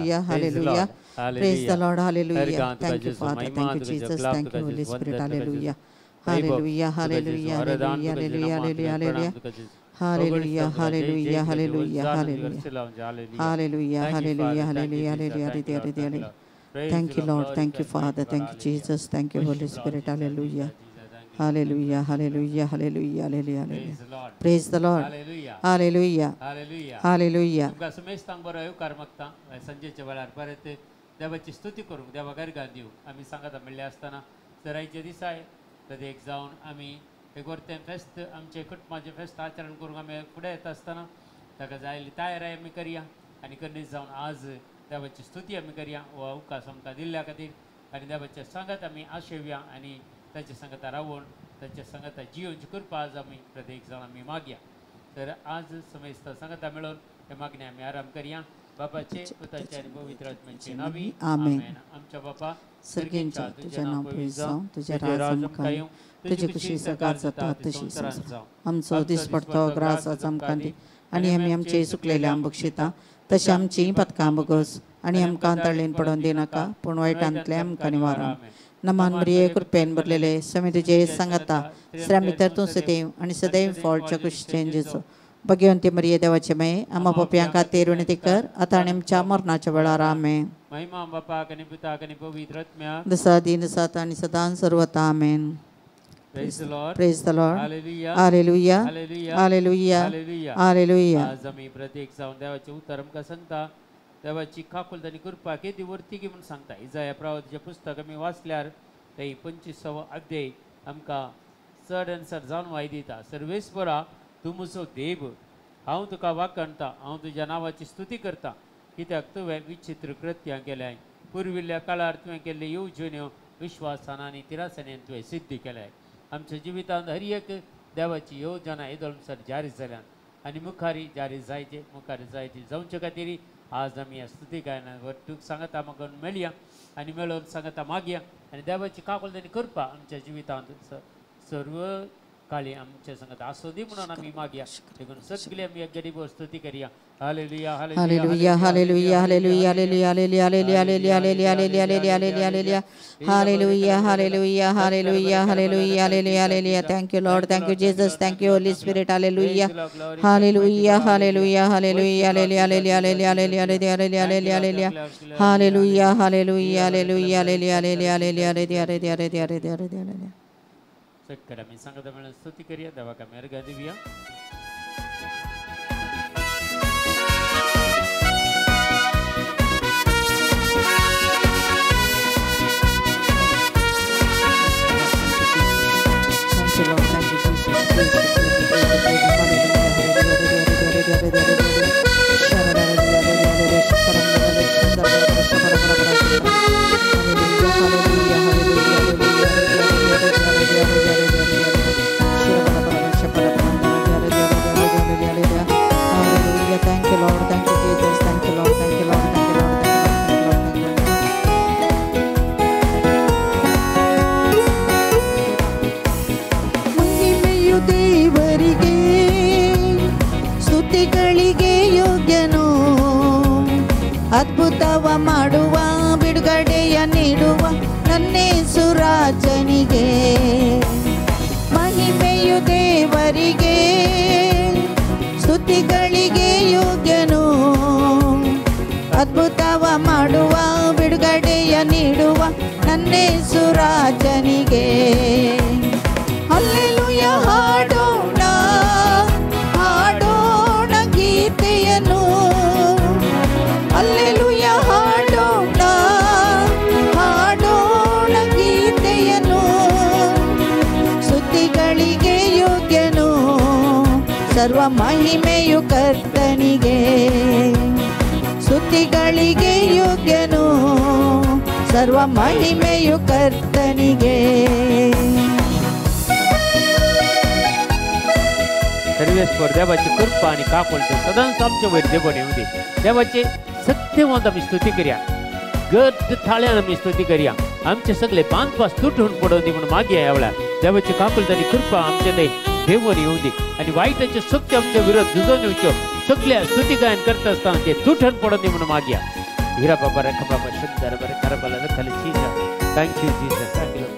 Hallelujah, hallelujah. Praise the Lord, hallelujah. Thank you Father, thank you Jesus, thank you Holy Spirit, hallelujah. Hallelujah, hallelujah, hallelujah, hallelujah, hallelujah. Hallelujah, hallelujah, hallelujah, hallelujah. Hallelujah, hallelujah, hallelujah, hallelujah, hallelujah. Thank you Lord, thank you Father, thank you Jesus, thank you Holy Spirit, hallelujah. Hallelujah, hallelujah, hallelujah, hallelujah. Praise the Lord. Hallelujah. Hallelujah. तुमकां समेस्तांक बरो येवकार मागता संजेच्या वेळार परत देवाची स्तुती करूंक देवा गर्गान दिवंक आमी सांगता मेळ्ळे आसतना सरायचे दिसाय प्रत्येक जावन आमी एक वरतें फेस्त आमचें कुटुंबाचें फेस्त आचरण करूंक आमी फुडें येता आसतना ताका जायली तयाराय आमी करया आनी कन्नीस जावन आज देवाची स्तुती आमी करया हो अवकाश आमकां दिल्ल्या खातीर आनी देवाच्या सांगात आमी आशेवया आनी ताच्या सांगाता रावून ताच्या सांगाता जियोवची कृपा आज आमी प्रत्येक जाण आमी मागया. तर आज समेस्त सांगाता मेळून हे मागणे आमी आराम करया. बापाचे पुताचे आनी पवित्र आत्म्याचे नांवी आमेन. आमच्या बापा सर्गेंच्या तुझ्या नांव पवित्र जावं, तुझें राज आमकां येवं, तुजी खुशी सकाळ जाता तशी संवसारांत. आमचो दिसपडतो ग्रास आज आमकां दी आनी आमी आमचे चुकलेल्यांक बक्षिता तशें आमचीं पथकां बगस आनी आमकां तळेन पडोवन दिनाका पूण वायटांतलें आमकां निवारण. नमान मरिये कृपेन भरलेले स्वामी तुजे सांगाता स्त्रियां भितर तूं सदैव आनी सदैव फळच्या कुशीचें जेजू. भगवंती मरिये देवाचे माये आम्हा पापयां खातीर विनंती कर आतां आनी आमच्या मरणाच्या वेळार. आमेन. महिमा बापाक आनी पुताक आनी पवित्र आत्म्याक दिसा दिन सात आनी सदां सर्वता. आमेन. Praise the Lord. Praise the Lord. Hallelujah. Hallelujah. Hallelujah. Hallelujah. Hallelujah. आज आमी प्रत्येक जावन देवाचें उतर आमकां सांगता देवाची काकुळट आनी कृपा केदी वर्ती म्हूण सांगता. इजाया प्रवादाचें पुस्तक आमी वाचल्यार थंय 25वो अध्याय आमकां चड आनी चड जाणवाय दिता. सर्वेस्परा तूं म्हजो देव, हांव तुका वाखाणता, हांव तुज्या नांवाची स्तुती करता, कित्याक तुवें विचित्र कृत्यां केल्याय, पुर्विल्ल्या काळार तुवें केल्ल्यो येवजण्यो विश्वासान आनी तिरासनेन तुवें सिद्धी केल्याय. आमच्या जिवितांत हर एक देवाची योजना येदोळसर जारी जाल्यान आनी मुखारी जारी जायचे मुखारी जायची जावचे खातीर आज आमी ह्या स्तुती गायना वट्टूक सांगता म्हाका मेळया आनी मेळोवन सांगता मागया आनी देवाची काकुळट आनी कृपा आमच्या जिवितांत सर्व काळी आमच्या संगत आसूं दी म्हणून आमी मागया. देखून सगळे आमी एक गरीब स्तुती करया. Hallelujah. Hallelujah, hallelujah, hallelujah, hallelujah, hallelujah, hallelujah, hallelujah, hallelujah, hallelujah, hallelujah, hallelujah, hallelujah, hallelujah, hallelujah, hallelujah. Thank you Lord, thank you Jesus, thank you Holy Spirit. Hallelujah, hallelujah, hallelujah, hallelujah, hallelujah, hallelujah, hallelujah, hallelujah, hallelujah, hallelujah, hallelujah, hallelujah, hallelujah, hallelujah, hallelujah, hallelujah, hallelujah, hallelujah. सगळे आमी सांगता म्हणून स्तुती करया. देवाक आमी अर्घां दिवया. Thank you Lord, thank you Jesus. Praise the Lord, praise the Lord. Hallelujah, thank you Lord, thank you Jesus, thank you Lord, thank you Lord, thank you Lord, thank you Lord, thank you Lord. ಮಹಿಮೆಯು ದೇವರಿಗೆ ಸ್ತುತಿಗಳಿಗೆ ಯೋಗ್ಯನು, ಅದ್ಭುತವ ಮಾಡುವ ಬಿಡುಗಡೆಯ ನೀಡುವ ನನ್ನೇಸು ರಾಜನಿಗೆ. ಮಹಿಮೆಯು ದೇವರಿಗೆ ಸ್ತುತಿಗಳಿಗೆ ಯೋಗ್ಯನು, ಅದ್ಭುತವ ಮಾಡುವ ಬಿಡುಗಡೆಯ ನೀಡುವ ನನ್ನೇಸು ರಾಜನಿಗೆ. ಹಲ್ಲೆಲೂಯ ಹಾಡೋಣ ಹಾಡೋಣ ಗೀತೆಯನ್ನು, ಹಲ್ಲೆಲೂಯ ಹಾಡೋಣ ಹಾಡೋಣ ಗೀತೆಯನ್ನು, ಸ್ತುತಿಗಳಿಗೆ ಯೋಗ್ಯನು ಸರ್ವ ಮಹಿಮೆಯು ಕರ್ತನಿಗೆ, ಸ್ತುತಿಗಳಿಗೆ ಯೋಗ್ಯನು ಸರ್ವ ಮಹಿಮೆಯು ಕರ್ತನಿಗೆ. सर्वेस्पर देवाची कृपा आनी काकुळट सदांच आमचे वयर देवण येवं दी. देवाचे सत्यवंत आमी स्तुती करया, गट थाळ्यान आमी स्तुती करया. आमचे सगळे बांदपास तुटून पडोवन दी म्हणून मागया. ह्या वेळार देवाची काकुळट आनी कृपा आमचे थंय देवण येवं दी आनी वायटाचे शक्ती आमचे विरोध झुजोवन येवच्यो. सगळ्या स्तुती गायन करता आसतना ते तुटून पडोवन दी म्हणून मागया. हिरा बाबा रख बाबा शुद्ध रबर करबल रखल Jesus. Thank you Jesus. Thank you.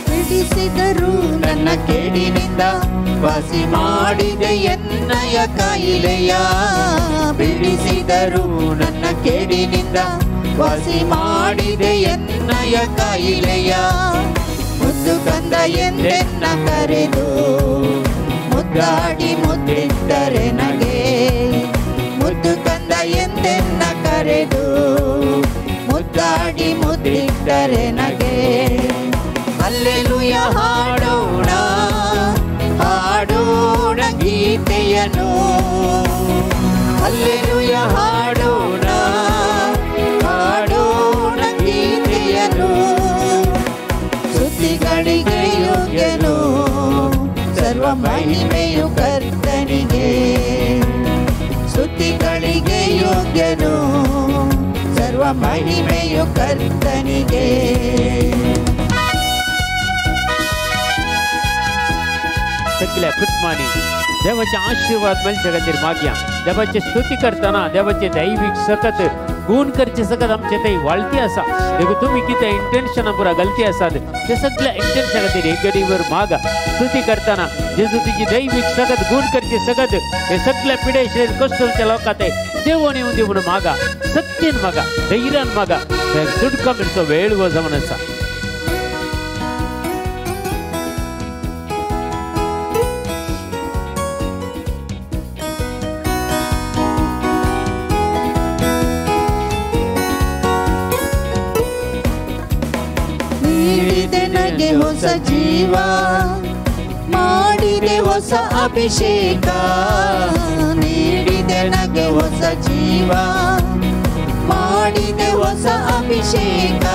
ಬಿಡಿಸಿದರು ನನ್ನ ಕೇಡಿನಿಂದ, ವಾಸಿ ಮಾಡಿದೆ ಎನ್ನಯ ಕಾಯಿಲೆಯ. ಬಿಡಿಸಿದರು ನನ್ನ ಕೇಡಿನಿಂದ, ವಾಸಿ ಮಾಡಿದೆ ಎನ್ನಯ ಕಾಯಿಲೆಯ. ಮುದ್ದು ಕಂದ ಎಂದೆನ್ನ ಕರೆದು ಮುದ್ದಾಡಿ ಮುದ್ದಿಟ್ಟರೆ ನಗೆ. ಮುದ್ದು ಕಂದ ಎಂದೆನ್ನ ಕರೆದು ಮುದ್ದಾಡಿ ಮುದ್ದಿಟ್ಟರೆ ನಗೆ. ಅಲ್ಲೆಲುಯ ಹಾಡೋಣ, ಹಾಡೋಣ ಗೀತೆಯನ್ನು. ಅಲ್ಲೆಲುಯ ಹಾಡೋಣ, ಹಾಡೋಣ ಗೀತೆಯನ್ನು. ಸ್ತುತಿಗಳಿಗೆ ಯೋಗ್ಯನು, ಸರ್ವ ಮಹಿಮೆಯು ಕರ್ತನಿಗೆ. ಸ್ತುತಿಗಳಿಗೆ ಯೋಗ್ಯನು, ಸರ್ವ ಮಹಿಮೆಯು ಕರ್ತನಿಗೆ. सगळ्या कुटुंबांनी देवाचे आशीर्वाद मेळचे खातीर मागया. देवाची स्तुती करतना देवाचे दैवीक सकत गुण करचे सकत आमचे थंय वाळती आसा. देखून तुमी कितें इंटेन्शनां पुरा गलती आसात ते सगळ्या इंटेन्शना खातीर एक घडीवर मागा. स्तुती करतना जेजू तुजी दैवीक सकत गुण करचे सकत हे सगळ्या पिडे शरीर कश्टच्या लोकां ते देवोन येवन दी म्हणून मागा. सत्यन मागा, धैर्यान मागा. सुटका मेळचो वेळ हो जावन आसा. ಹೊಸ ಜೀವ ಮಾಡಿದೆ, ಹೊಸ ಅಭಿಷೇಕ ನೀಡಿದೆ ನಗೆ. ಹೊಸ ಜೀವ ಮಾಡಿದೆ, ಹೊಸ ಅಭಿಷೇಕ.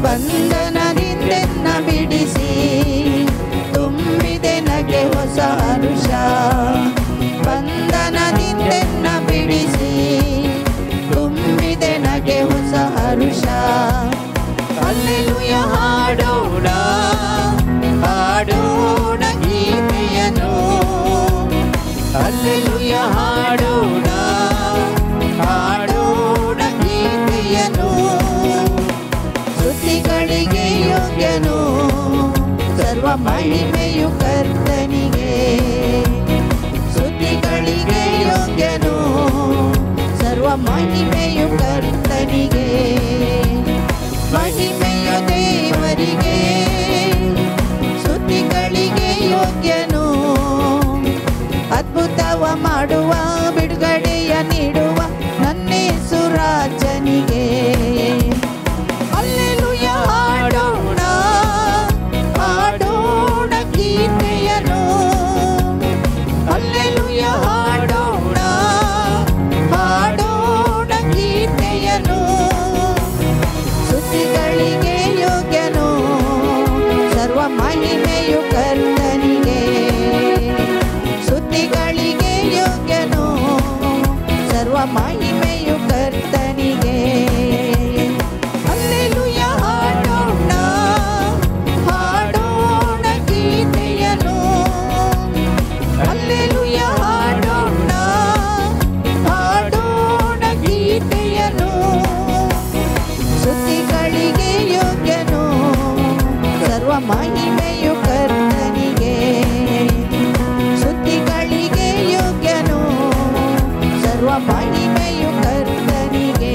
ಬಂಧನದಿಂದೆನ್ನ ಬಿಡಿಸಿ ತುಂಬಿದೆ ನಗೆ ಹೊಸ ಹರುಷ. ಬಂಧನದಿಂದೆನ್ನ ಬಿಡಿಸಿ ತುಂಬಿದೆ ನಗೆ ಹೊಸ ಹರುಷ. ಅಲ್ಲೆಲುಯ ಹಾಡೋಣ, ಹಾಡೋಣ ಗೀತೆಯನ್ನು. ಅಲ್ಲೆಲುಯ ಹಾಡೋಣ, ಹಾಡೋಣ ಗೀತೆಯನ್ನು. ಸ್ತುತಿಗಳಿಗೆ ಯೋಗ್ಯನು, ಸರ್ವ ಮಹಿಮೆಯು ಕರ್ತನಿಗೆ. ಸ್ತುತಿಗಳಿಗೆ ಯೋಗ್ಯನು, ಸರ್ವ ಮಹಿಮೆಯು ಕರ್ತನಿಗೆ. ಮಹಿಮೆಯು ದೇವರಿಗೆ, ಸ್ತುತಿಗಳಿಗೆ ಯೋಗ್ಯನು. ಅದ್ಭುತವ ಮಾಡುವ, ಬಿಡುಗಡೆಯ ನೀಡುವ ನನ್ನೇಸು ರಾಜನಿಗೆ. ಅಲ್ಲೆಲುಯ ಹಾಡೋಣ, ಹಾಡೋಣ ಗೀತೆಯನ್ನು. ಅಲ್ಲೆಲುಯ ಹಾಡೋಣ, ಹಾಡೋಣ ಗೀತೆಯನ್ನು. ಸ್ತುತಿಗಳಿಗೆ ಯೋಗ್ಯನು, ಸರ್ವ ಮಹಿಮೆಯು ಕರ್ತನಿಗೆ. ಸ್ತುತಿಗಳಿಗೆ ಯೋಗ್ಯನು, ಸರ್ವ ಮಹಿಮೆಯು ಕರ್ತನಿಗೆ. ಅಲ್ಲೆಲುಯ ಹಾಡೋಣ, ಹಾಡೋಣ ಗೀತೆಯನ್ನು. ಅಲ್ಲೆಲುಯ ಹಾಡೋಣ, ಹಾಡೋಣ ಗೀತೆಯನ್ನು. ಸ್ತುತಿಗಳಿಗೆ ಯೋಗ್ಯನು, ಸರ್ವ ಮಹಿಮೆಯು ಕರ್ತನಿಗೆ. ಸ್ತುತಿಗಳಿಗೆ ಯೋಗ್ಯನು, ಸರ್ವ ಮಹಿಮೆಯು ಕರ್ತನಿಗೆ.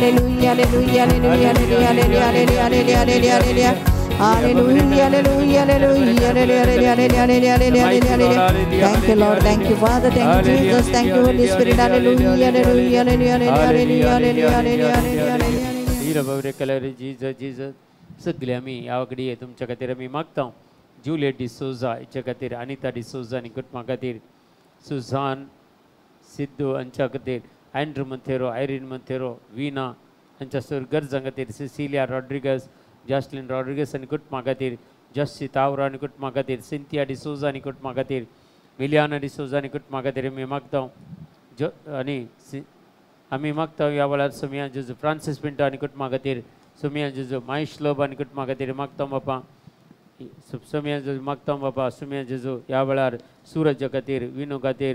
Hallelujah, hallelujah, hallelujah, hallelujah, hallelujah, hallelujah, hallelujah. Hallelujah, hallelujah, hallelujah, hallelujah, hallelujah, hallelujah, hallelujah. Thank you, Lord. Thank you, Father. Thank you, Jesus. Thank you, Holy Spirit. Hallelujah, hallelujah, hallelujah, hallelujah, hallelujah, hallelujah, hallelujah. Hira colour Jesus Jesus. सगळे आमी ह्या घडये तुमच्या खातीर आमी मागता. Juliet D'Souza हिच्या खातीर, अनिता डिसोजा आनी कुटुंबा खातीर, सुझान सिद्धू हांच्या खातीर, अँड्रू मंथेरो, आयरीन मंथेरो, वीना हांच्या सर गरजां खातीर, सिसिलिया रॉड्रिगस, जास्लिन रॉड्रिगस आनी कुटुंबा खातीर, जस्सी तावरा आनी कुटुंबा खातीर, सिंथिया डिसोजा आनी कुटुंबा खातीर, विलियाना डिसोजा आनी कुटुंबा खातीर आमी मागता. आनी आमी मागता ह्या वेळार सुमिया जेजू, फ्रांसीस पिंटो आनी कुटुंबा खातीर, सुमिया जेजू, महेश लोब आनी कुटुंबा खातीर मागता बापा. सुमिया जेजू मागता बापा. सुमिया जेजू ह्या वेळार सूरजा खातीर, विनू खातीर,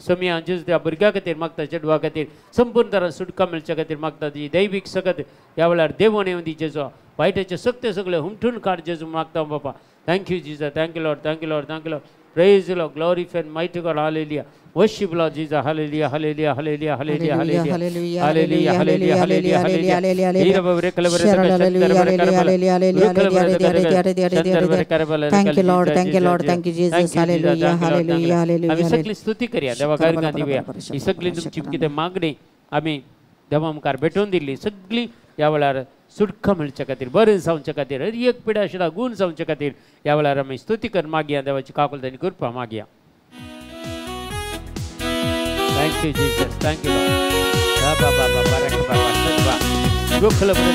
सोमिया जेजू त्या भुरग्या खातीर मागता चेडवा खातीर संपूर्ण तरान सुटका मेळच्या खातीर मागता तुजी दैवीक सकत ह्या वेळार देवण येवन दी जेजू वायटाचे सगळे सगळे हुमटून काड जेजू मागता बापा. Thank you Jesus, thank you Lord, thank you Lord, thank you Lord. Praise Lord, glorify and mighty God, hallelujah. Worship Lord Jesus, hallelujah, hallelujah, hallelujah, hallelujah, hallelujah, hallelujah, hallelujah, hallelujah, hallelujah. Thank you Lord, thank you Lord, thank you Jesus, hallelujah, hallelujah, hallelujah. आमी सगळी स्तुती करूया देवा गायकां दिवया. ही सगळी तुमची कितें मागणी आमी देवा मुखार भेटोवन दिल्ली सगळी ह्या वेळार सुटका मेळच्या खातीर बरें जावच्या खातीर हर एक पिडा आशिल्ल्या गूण जावच्या खातीर ह्या वेळार आमी स्तुती कर मागया देवाची काकुळट आनी कृपा मागया. Thank you Jesus, thank you Lord. बाबा बाबा बारक बाबा सदवा गोखल बरे.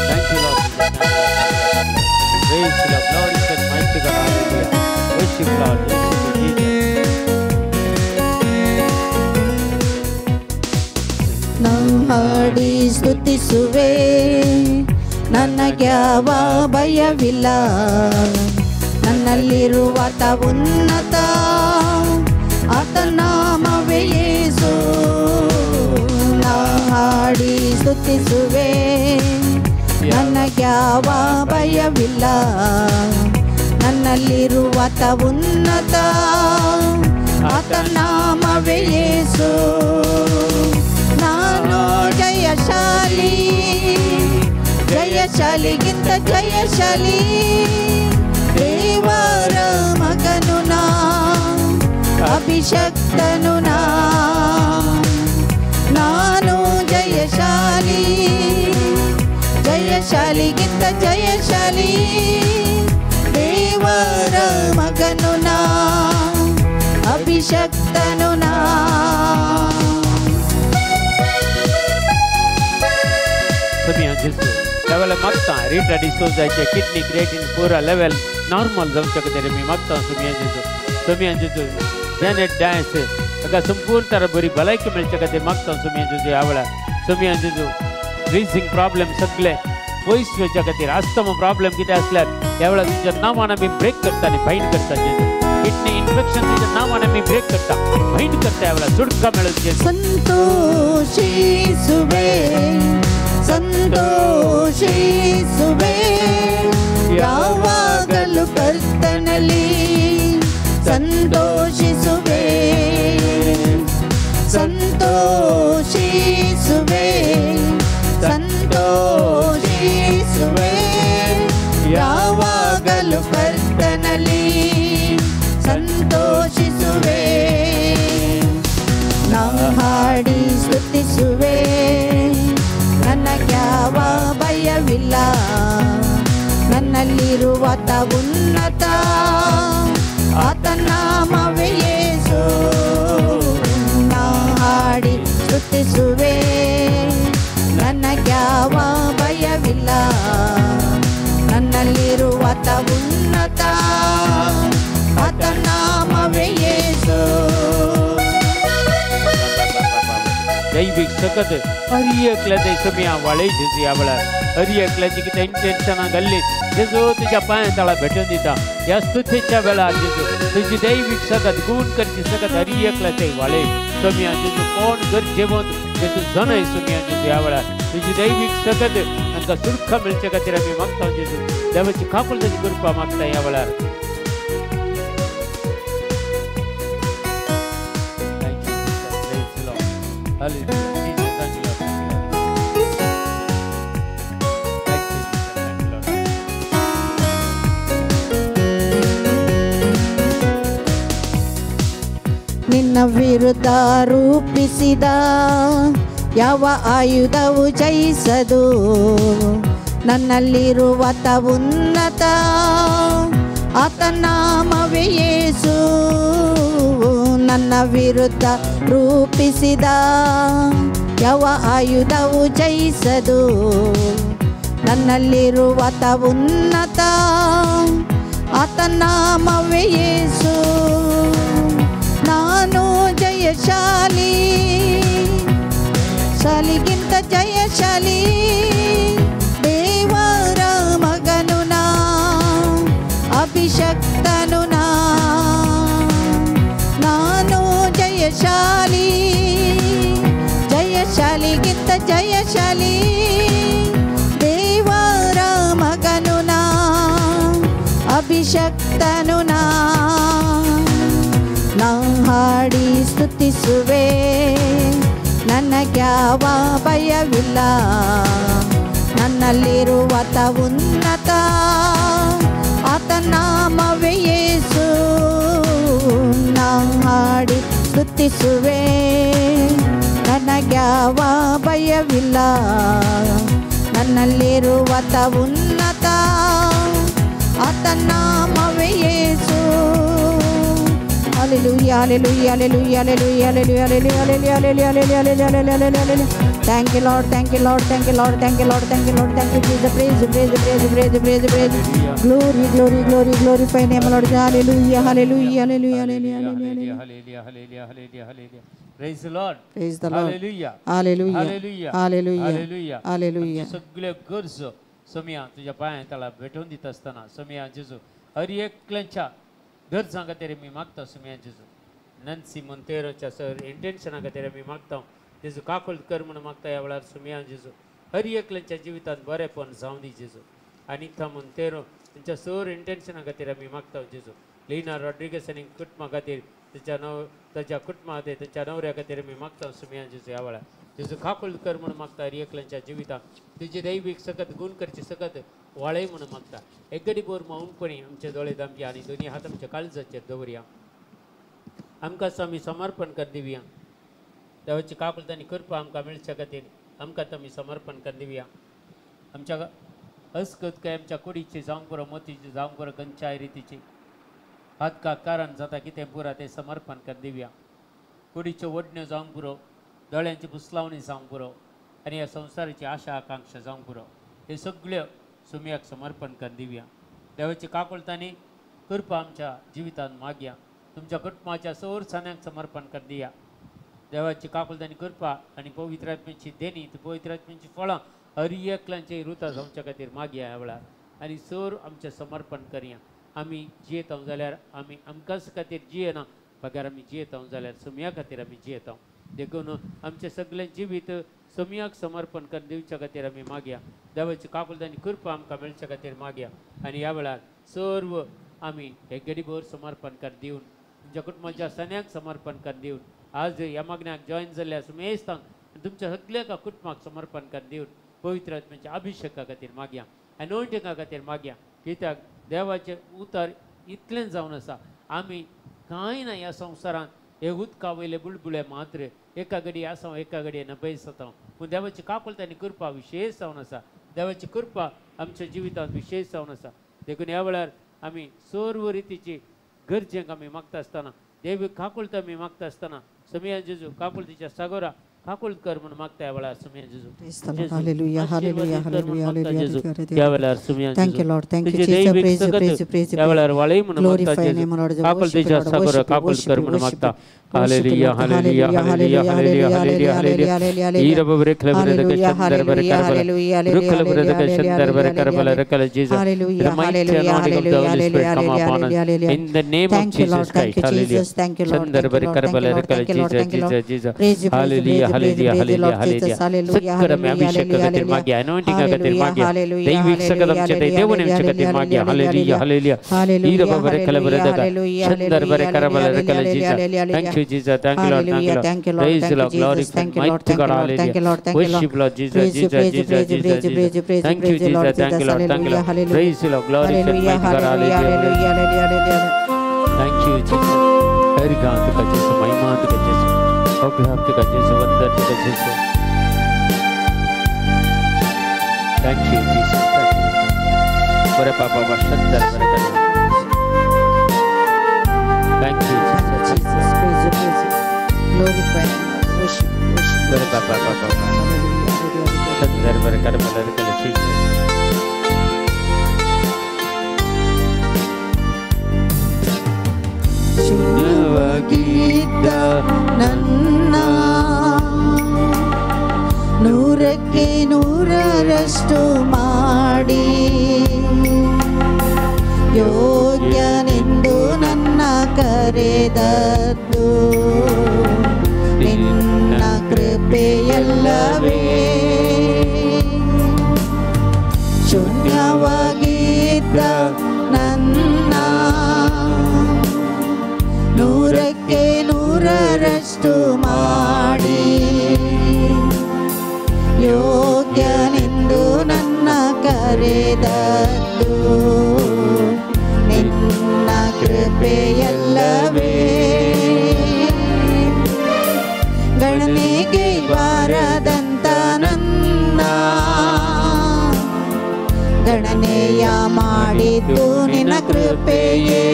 Thank you Lord. Praise the Lord, and mighty God, hallelujah. Worship Lord, worship Jesus. ಹಾಡಿ ಸ್ತುತಿಸುವೆ, ನನಗ್ಯಾವ ಭಯವಿಲ್ಲ, ನನ್ನಲ್ಲಿರುವ ಆತ ಉನ್ನತ, ಆತ ನಾಮವೇ ಯೇಸು. ನಾ ಹಾಡಿ ಸ್ತುತಿಸುವೆ, ನನಗ್ಯಾವ ಭಯವಿಲ್ಲ, ನನ್ನಲ್ಲಿರುವ ಆತ ಉನ್ನತ, ಆತ ನಾಮವೇ ಯೇಸು. ನಾನು ಜಯಶಾಲಿ, ಜಯಶಾಲಿಗಿಂತ ಜಯಶಾಲಿ, ದೇವರ ಮಗನು ನಾ, ಅಭಿಷಕ್ತನು ನಾ. ನಾನು ಜಯಶಾಲಿ, ಜಯಶಾಲಿಗಿಂತ ಜಯಶಾಲಿ, ದೇವರ ಮಗನು ನಾ, ಅಭಿಷಕ್ತನು ನಾ. लेवल मागता रिटा डिसोजाचे किडनी क्रिएटिन पुरा लेवल नॉर्मल जावच्या खातीर आमी मागता सुमिया जेजू. सुमिया जेजू जेनेट डायस ताका संपूर्ण तरा बरी भलायकी मेळच्या खातीर मागता सुमिया जेजू. ह्या वेळार सुमिया जेजू ब्रिथींग प्रॉब्लेम सगळे पयस वचच्या खातीर आस्थमा प्रॉब्लेम कितें आसल्यार ह्या वेळार तुज्या नांवान आमी ब्रेक करता आनी बायंड करता जेजू. किडनी इन्फेक्शन तुज्या नांवान आमी ब्रेक करता, बायंड करता. ह्या वेळार सुटका मेळत जेजू. ಸಂತೋಷಿಸುವೆ, ಸಂತೋಷಿಸುವೆ, ಯಾವಾಗಲೂ ಕರ್ತನಲ್ಲಿ ಸಂತೋಷಿಸುವೆ, ಸಂತೋಷಿಸುವೆ, ಸಂತೋಷಿಸುವೆ, ಯಾವಾಗಲೂ ಕರ್ತನಲ್ಲಿ ಸಂತೋಷಿಸುವೆ. ನಾ ಹಾಡಿ ಸ್ತುತಿಸುವೆ, ನನಗ್ಯಾವ ಭಯವಿಲ್ಲ, ನನ್ನಲ್ಲಿರುವ ಆತ ಉನ್ನತ, ಆತ ನಾಮವೇ ಯೇಸು. ನಾ ಹಾಡಿ ಸ್ತುತಿಸುವೆ, ನನಗ್ಯಾವ ಭಯವಿಲ್ಲ, ನನ್ನಲ್ಲಿರುವ ಆತ ಉನ್ನತ, ಆತ ನಾಮವೇ ಯೇಸು. दैवीक सकत हर एकल्या समिया वाळय जेजू. ह्या वेळार हर एकल्याची कितें इंटेन्शनां घाल्ली जेजू तुज्या पांया तळा भेटून दिता. ह्या स्तुतीच्या वेळार जेजू तुजी दैवीक सकत गुण करची सकत हर एकल्याचे वाळय समिया जेजू. कोण गरजेवंत जेजू जाणय समिया जेजू. ह्या वेळार तुजी दैवीक सकत तांकां सुरक्षा मेळचे खातीर आमी मागता जेजू. देवाची काकुळटाची कृपा मागता ह्या वेळार. Hallelujah. Jesus, thank you, Lord. Thank you, Jesus. Thank you, Lord. ನಿನ್ನ ವಿರುದ್ಧ ರೂಪಿಸಿದ ಯಾವ ಆಯುಧವು ಜಯಿಸದು, ನನ್ನಲ್ಲಿರುವ ಆತ ಉನ್ನತ, ಆತ ನಾಮವೇ ಯೇಸು. ನನ್ನ ವಿರುದ್ಧ ರೂಪಿಸಿದ ಯಾವ ಆಯುಧವು ಜಯಿಸದು, ನನ್ನಲ್ಲಿರುವ ಆತ ಉನ್ನತ, ಆತ ನಾಮವೇ ಯೇಸು. ನಾನು ಜಯಶಾಲಿ, ಶಾಲಿಗಿಂತ ಜಯಶಾಲಿ, ಜಯಶಾಲಿ, ದೇವರ ಮಗನು ನಾ, ಅಭಿಷಕ್ತನು ನಾ. ನಾನು ಜಯಶಾಲಿ, ಜಯಶಾಲಿಗಿಂತ ಜಯಶಾಲಿ, ದೇವರ ಮಗನು ನಾ, ಅಭಿಷಕ್ತನು ನಾ. ನಾ ಹಾಡಿ ಸ್ತುತಿಸುವೆ, ನನಗ್ಯಾವ ಭಯವಿಲ್ಲ, ನನ್ನಲ್ಲಿರುವಾತ ಉನ್ನತ, ಆತ ನಾಮವೇ ಯೇಸು. ನಾ ಹಾಡಿ ಸ್ತುತಿಸುವೆ, ನನಗ್ಯಾವ ಭಯವಿಲ್ಲ, ನನ್ನಲ್ಲಿರುವಾತ ಉನ್ನತ, ಆತ ನಾಮವೇ ಯೇಸು. Hallelujah, hallelujah, hallelujah, hallelujah, hallelujah, hallelujah, hallelujah, hallelujah, hallelujah, hallelujah, hallelujah. Thank you, Lord, thank you, Lord, thank you, Lord, thank you, Lord, thank you, Lord, thank you, Jesus. Praise, praise, praise, praise, praise, praise. Glory, glory, glory, glorify name, Lord. Hallelujah, hallelujah, hallelujah, hallelujah, hallelujah. Hallelujah, hallelujah, hallelujah, hallelujah. Praise the Lord. Praise the Lord. Hallelujah. Hallelujah. Hallelujah. Hallelujah. Hallelujah. Hallelujah. सगळे गरज सोमिया तुझ्या पांया तळा भेटून दिता आसतना सोमिया जेजू हर एकल्यांच्या गरजां खातीर मी मागता सोमिया जेजू. नन्सी मोंतेरोच्या सर इंटेन्शना खातीर आमी मागता, जेजू काकुळट कर म्हणून मागता ह्या वेळार सोमिया जेजू. हर एकल्यांच्या जिवितांत बरेपण जावं दी जेजू. अनिता मोंतेरो तांच्या सर इंटेन्शना खातीर आमी मागता जेजू. लिना रॉड्रिगस आनी कुटुंबा खातीर, ताच्या कुटुंबा खातीर, ताच्या नवऱ्या खातीर आमी मागता सोमिया जेजू ह्या वेळार. जेजू काकुळट कर म्हणून मागता हर एकल्यांच्या जिवितांत तुजे दैवीक सकत गुण करचे सकत वाळय म्हणून मागता. एक गडी भर मौनपणी आमचे दोळे दामया आनी दोनी हात आमच्या काळजाचेर दवरया. आमकां स्वामी समर्पण कर दिवया. देवाची काकुळट आनी कृपा आमकां मेळच्या खातीर आमकां तुमी समर्पण कर दिवया. आमच्या अस्कत काय आमच्या कुडीची जावंक पुरो, मोतीची जावंक पुरो, खंयच्याय रितीची हात का कारण जाता कितें पुरा तें समर्पण कर दिवया. कुडीच्यो ओडण्यो जावंक पुरो, दोळ्यांची पुसलावणी जावंक पुरो आनी ह्या संवसाराची आशा आकांक्षा जावंक पुरो. हे सगळ्यो सुमयाक समर्पण कर दिवया. देवाची काकुळट आनी कृपा आमच्या जिवितांत मागया. तुमच्या कुटुंबाच्या सौर सान्यांक समर्पण कर दिया. देवाची काकुळट आनी कृपा आनी पवित्र आत्म्याची देणी, ती पवित्र आत्म्याची फळां हर एकल्यांचे रुता जावच्या खातीर मागया ह्या वेळार आनी सर आमचें समर्पण करया. आमी जियेता जाल्यार आमी आमकांच खातीर जियेना, बगैर आमी जियेता जाल्यार सोमया खातीर आमी जियेता. देखून आमचें सगळें जिवीत सोमयाक समर्पण कर दिवच्या खातीर आमी मागया. देवाची काकुळट आनी कृपा आमकां मेळच्या खातीर मागया. आनी ह्या वेळार सर्व आमी हे गडीभर समर्पण कर दिवन तुमच्या कुटुंबाच्या सन्याक समर्पण कर दिवन आज ह्या मागण्याक जॉयन जाल्ल्या सुमेस्तांक तुमच्या सगळ्या कुटुंबाक समर्पण कर दिवन पवित्र आत्म्याच्या अभिषेका खातीर मागया, अनोइंटिंगा खातीर मागया. कित्याक देवाचें उतर इतलें जावन आसा, आमी कांय ना ह्या संवसारांत हे उदका वयले बुलबुले मात्र एका घडी आसा एका घडये नभयस जाता. पूण देवाची काकुळट आनी कृपा विशेष जावन आसा. देवाची कृपा आमच्या जिवितांत विशेष जावन आसा. देखून ह्या वेळार आमी सर्व रितीची गरजेक आमी मागता आसतना, देवी काकुळट आमी मागता आसतना सोमिया जेजू काकुळटीच्या सागोरा काकुळट कर म्हणून मागता ह्या वेळार सोमिया जेजू. Hallelujah, hallelujah, hallelujah, hallelujah. ह्या वेळार सोमिया Thank you, Lord. Thank you, Jesus. Praise you, praise you, praise you. ह्या वेळार वाळय म्हणून मागता Glorify जेजू. name, Lord. काकुळटीच्या Worship you, Lord. सागोरा Worship you, काकुळट worship कर you, म्हणून worship मागता. you. Worship you, hallelujah, Lord. Hallelujah, Hallelujah, hallelujah, hallelujah, hallelujah, hallelujah, hallelujah. hallelujah. ईरबरे खलबरे Hallelujah, Chander बरे hallelujah, करबल hallelujah, hallelujah, रुखलबरे चंदर बरे hallelujah, Karbala hallelujah. रकल Jesus. Hallelujah, The mighty hallelujah, anointing of the hallelujah, Holy Spirit come hallelujah, upon us. hallelujah. In the name of Thank you, Jesus Lord. Thank Christ. you, Hallelujah. Jesus. Thank you, Lord. Chandar Thank you, बरे Lord. Karbala Thank you, Lord. रकल Thank you, Lord. Jesus, Thank you, Lord. Jesus, Jesus. Praise you, praise you, hallelujah, praise you, praise you, hallelujah, praise you, hallelujah, Lord Jesus. Hallelujah. Hallelujah, सगळं आमी hallelujah, अभिषेक खातीर hallelujah. मागया, anointing खातीर Hallelujah, मागया, hallelujah, दैवीक सकत आमच्या hallelujah, देवून आमच्या खातीर मागया. Hallelujah, hallelujah. Hallelujah, ईरबरे खलबरे hallelujah, दगा hallelujah, Chandar बरे करबल hallelujah, रकल Jesus. hallelujah, Thank you, Jesus. Thank you, Lord. Thank you, Hallelujah. Lord. Thank you, Lord. Praise the Thank you, Lord. Glory Jesus. Thank you, Lord. mighty Thank God. you, Lord. Thank you, Hallelujah. Lord. Thank you, Lord. Worship Lord Jesus, Praise you, Jesus, praise you, Jesus, praise you, Jesus, praise you, praise Jesus. you, praise you, Thank you, praise you, Lord Jesus. Thank Jesus. you, Lord. Thank you, Hallelujah, Lord. hallelujah. Praise the Lord. Glory to Hallelujah, mighty God. hallelujah, Hallelujah. hallelujah, hallelujah, hallelujah. Thank you, Jesus. हरिगांत का Jesus, महिमांत का Jesus, अभिहाप्त का Jesus, वंदन का Jesus. Thank you, Jesus. Thank you. बरे पापा वशंदर बरे कर. Thank you, Thank you, Jesus. Jesus. Praise you, praise you. Glorify you, Lord. Worship you, worship you. बरे पापा पापा Hallelujah, hallelujah, hallelujah. Chander बरे कर बरे कर Jesus. ಶೂನ್ಯವಾಗಿದ್ದ ನನ್ನ 100ಕ್ಕೆ ನೂರಕ್ಕೆ ನೂರರಷ್ಟು ಮಾಡಿ ಯೋಗ್ಯನೆಂದು ನನ್ನ ಕರೆದದ್ದು ನಿನ್ನ ಕೃಪೆಯಲ್ಲವೇ. ಶೂನ್ಯವಾಗಿದ್ದ ನನ್ನ ನೂರಕ್ಕೆ ನೂರರಷ್ಟು ಮಾಡಿ ಯೋಗ್ಯನೆಂದು ನನ್ನ ಕರೆದದ್ದು ನಿನ್ನ ಕೃಪೆಯಲ್ಲವೇ. ಗಣನೆಗೆ ಬಾರದಂತ ನನ್ನ ಗಣನೆಯ ಮಾಡಿದ್ದು ನಿನ್ನ ಕೃಪೆಯೇ.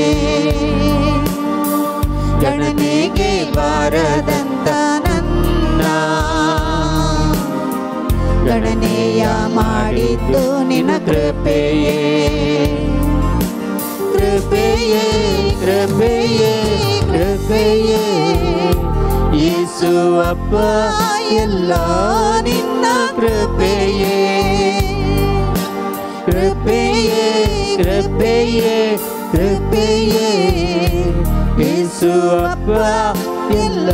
ಗಣನೆಗೆ ಬಾರದಂತ ನನ್ನ ಗಣನೆಯ ಮಾಡಿದ್ದು ನಿನ್ನ ಕೃಪೆಯೇ. ಕೃಪೆಯೇ ಕೃಪೆಯೇ ಕೃಪೆಯೇ ಯೇಸು ಅಪ್ಪ ಎಲ್ಲ ನಿನ್ನ ಕೃಪೆಯೇ. ಕೃಪೆಯೇ ಕೃಪೆಯೇ ಕೃಪೆಯೇ ಯೇಸು ಅಪ್ಪ ಎಲ್ಲ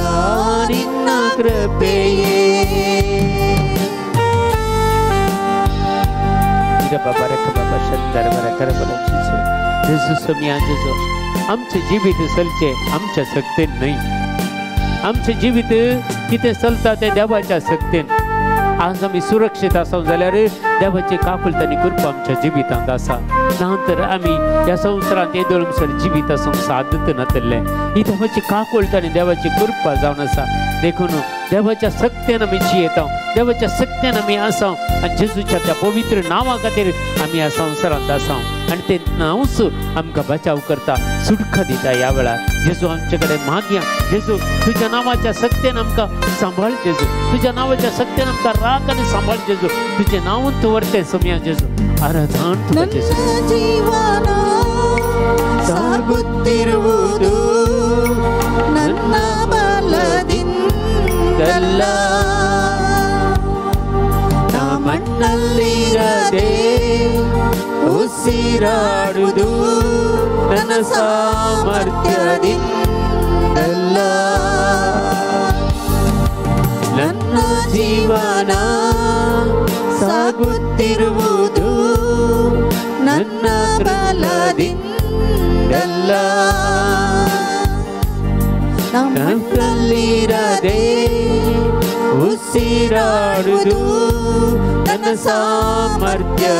ನಿನ್ನ ಕೃಪೆಯೇ. आमचे जिवीत चलचें आमच्या शक्तीन न्हय, आमचें जिवीत कितें चलता तें देवाच्या शक्तीन. आज आमी सुरक्षीत आसा जाल्यार देवाची काकुळट आनी कृपा आमच्या जिवितांत आसा. ना तर आमी ह्या संवसारांत येदोळसर जिवीत आसूंक सादत नातलें. ही देवाची काकुळट आनी देवाची कृपा जावन आसा. देखून देवाच्या शक्तीन आमी जियेता, देवाच्या शक्तीन आमी आसा आनी जेजूच्या त्या पवित्र नांवा खातीर आमी ह्या संवसारांत आसा आनी तें नांवच आमकां बचाव करता, सुटका दिता. ह्या वेळार जेजू आमचे कडेन मागया, जेजू तुज्या नांवाच्या शक्तीन आमकां सांबाळ, जेजू तुज्या नांवाच्या शक्तीन आमकां राख आनी सांबाळ, जेजू तुजें नांव दवरतें सोमया जेजू. आराधन तुका जेजू. ಜೀವನ ಸಾಗುತ್ತಿರುವುದು ನನ್ನ ಬಲದಿಂದಲ್ಲ, ನಾ ಮಣ್ಣಲ್ಲಿರದೆ ಉಸಿರಾಡುವುದು ನನ್ನ ಸಾಮರ್ಥ್ಯದಿಂದಲ್ಲ. ನನ್ನ ಜೀವನ ಸಾಗುತ್ತಿರುವುದು ನನ್ನ ಬಲದಿಂದಲ್ಲ, ನಮ್ಮಲ್ಲಿರದೆ ಉಸಿರಾಡುವುದು ನನ್ನ ಸಾಮರ್ಥ್ಯದಿಂದಲ್ಲ.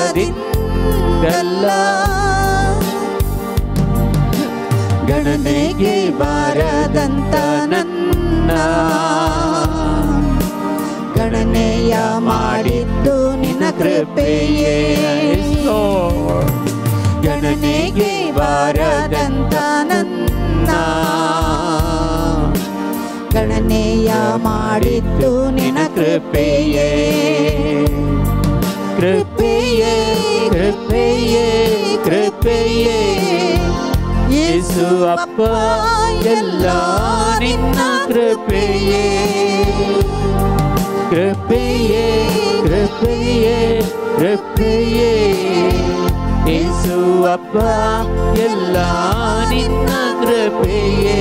ಗಣನೆಗೆ ಬಾರದಂತ ನನ್ನ ಗಣನೆಯ ಮಾಡಿದ್ದು ನಿನ್ನ ಕೃಪೆಯೇ. ಗಣನೆಗೆ ಬಾರದಂತ ನನ್ನ ಗಣನೆಯ ಮಾಡಿದ್ದು ನಿನ್ನ ಕೃಪೆಯೇ. ಕೃಪೆಯೇ ಕೃಪೆಯೇ ಕೃಪೆಯೇ ಯೇಸು ಅಪ್ಪ ಎಲ್ಲ ನಿನ್ನ ಕೃಪೆಯೇ. ಕೃಪೆಯೇ ಕೃಪೆಯೇ ಕೃಪೆಯೇ ಯೇಸು ಅಪ್ಪ ಎಲ್ಲ ನಿನ್ನ ಕೃಪೆಯೇ.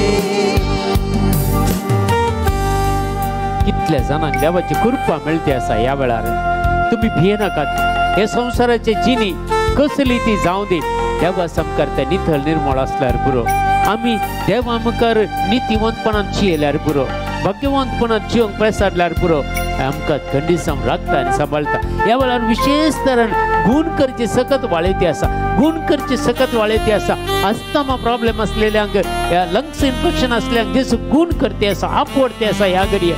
कितल्या जाणांक देवाची कृपा मेळटी आसा ह्या वेळार. तुमी भियेनाकात. हे संवसाराची जिणी कसली ती जावं दी, देवा सामकार तें नितळ निर्मळ आसल्यार पुरो. आमी देवा मुखार नितीवंतपणान जियेल्यार पुरो, भाग्यवंतपणान जिवंक पेसारल्यार पुरो. आमकां थंडीसाम राखता आनी सांबाळटा. ह्या वेळार विशेष तरान गूण करची सकत वाळेती आसा, गूण करची सकत वाळेती आसा. अस्थमा प्रॉब्लेम आसलेल्यांक, लंग्स इन्फेक्शन आसल्यांक जेजू गूण करते आसा, आपवडते आसा. ह्या घडये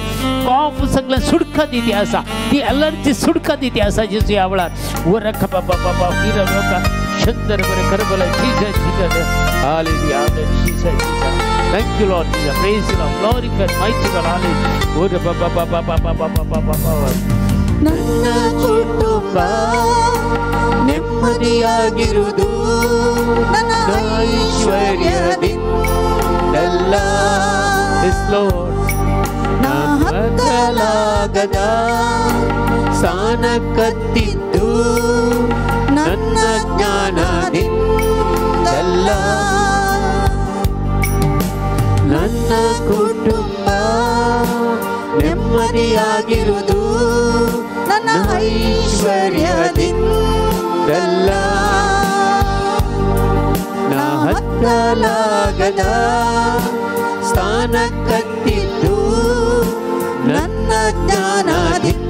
कॉफ सगळें सुडका दिती आसा, ती एलर्जी सुडका दिती आसा जेजू ह्या वेळार. वरख बाबा बाबा किरलोका शंदर बरें Karbala Jesus Jesus hallelujah Jesus Jesus. Thank you Lord Jesus, praise you Lord, glorify mighty God, hallelujah. ಓ ಬಾಬಾ ಬಾಬಾ ಬಾಬಾ ಬಾಬಾ ಬಾಬಾ ಬಾಬಾ. ನನ್ನ ಕುಟುಂಬ ನೆಮ್ಮದಿಯಾಗಿರುವುದು ನನ್ನ ಐಶ್ವರ್ಯದಿಂದಲ್ಲ, Yes Lord. ನಾ ಹತ್ತಲಾಗದ ಸ್ಥಾನ ಸ್ಥಾನಕ್ಕತ್ತಿದ್ದು ನನ್ನ ಜ್ಞಾನದಿಂದಲ್ಲ, ನನ್ನ ಕುಟುಂಬ ನೆಮ್ಮದಿಯಾಗಿರುವುದು ನನ್ನ ಐಶ್ವರ್ಯದಿಂದಲ್ಲ. ನಾ ಹತ್ತಲಾಗದ ಸ್ಥಾನಕ್ಕತ್ತಿದ್ದು ನನ್ನ ಜ್ಞಾನದಿಂದಲ್ಲ,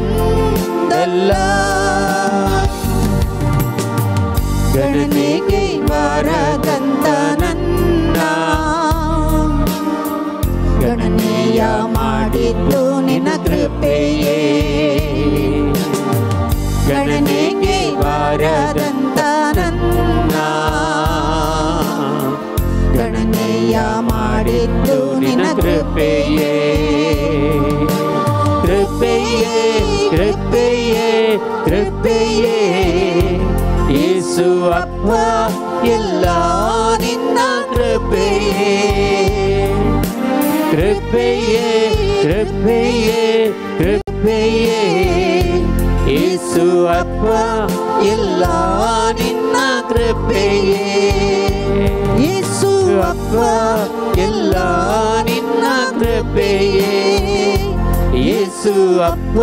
ಗಣನೆಗೆ ಬಾರದಂತ ನನ್ನ ಗಣನೆಯ ಮಾಡಿದ್ದು ನಿನ್ನ ಕೃಪೆಯೇ, ಗಣನೆಗೆ ಬಾರದಂತ ನನ್ನ ಗಣನೆಯ ಮಾಡಿದ್ದು ನಿನ್ನ ಕೃಪೆಯೇ. ಕೃಪೆಯೇ ಕೃಪೆಯೇ ಕೃಪೆಯೇ ಯೇಸು ಅಪ್ಪ ಎಲ್ಲ ನಿನ್ನ ಕೃಪೆಯೇ, ಕೃಪೆಯೇ ಕೃಪೆಯೇ ಕೃಪೆಯೇ ಯೇಸು ಅಪ್ಪ ಎಲ್ಲ ನಿನ್ನ ಕೃಪೆಯೇ, ಯೇಸು ಅಪ್ಪ ಎಲ್ಲ ನಿನ್ನ ಕೃಪೆಯೇ, ಯೇಸು ಅಪ್ಪ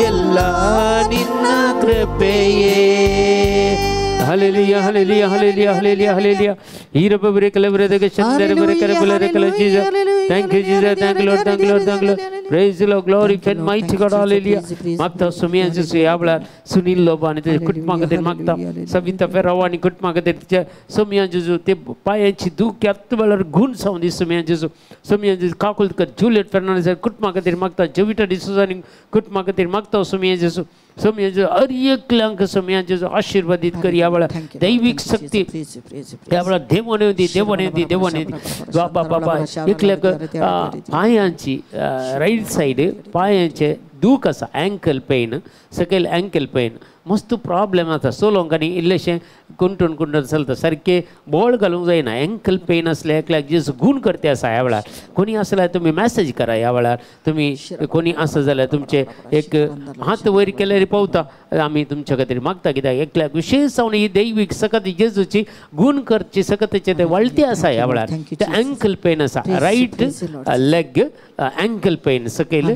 ಎಲ್ಲ ನಿನ್ನ ಕೃಪೆಯೇ. Hallelujah, hallelujah, hallelujah, hallelujah, hallelujah. Thank you, Jesus. Thank you, Lord. Thank you, Lord. Thank you, Lord. Praise the Lord. Glory and mighty God. Hallelujah. Makta Sumiya Jesu yavla Sunil Lobani te कुटुंबा मागता सविता फेरावानी कुटुंबा सुमिया जेजू ते पायांची दूख आत्तवेळार गुण जावन दी सुमिया जेजू सुमिया जेजू काकुलकर जुलियट फेर्नांडीस कुटुंबा खातीर मागता जोविटा डिसोजानी कुटुंबा खातीर मागता सुमिया जेजू सुमिया जेजू हर एकल्यांक सुमिया जेजू आशीर्वादीत कर ह्या वेळार दैवीक शक्ती ह्या वेळार देवण येवं दी देवण येवं दी देवण येवं दी बाबा बाबा एकल्याक पांयांची रायट सायड पांयांचे दूख आसा अँकल पेन सकयल अँकल पेन मस्त प्रॉब्लेम आसा सोलोंक आनी इल्लेशें कुंटून कुंटून चलता सारकें बोळ घालूंक जायना अँकल पेन आसलें एकल्याक जेजू गूण करते आसा ह्या वेळार कोणी आसल्यार तुमी मॅसेज करा ह्या वेळार तुमी कोणी आसा जाल्यार तुमचें एक हात वयर केल्यार पावता आमी तुमच्या खातीर मागता कित्याक एकल्याक विशेश जावन ही दैवीक सकत जेजूची गूण करची सकतेचे ते वळती आसा ह्या वेळार ते अँकल पेन आसा रायट लेग अँकल पेन सकयल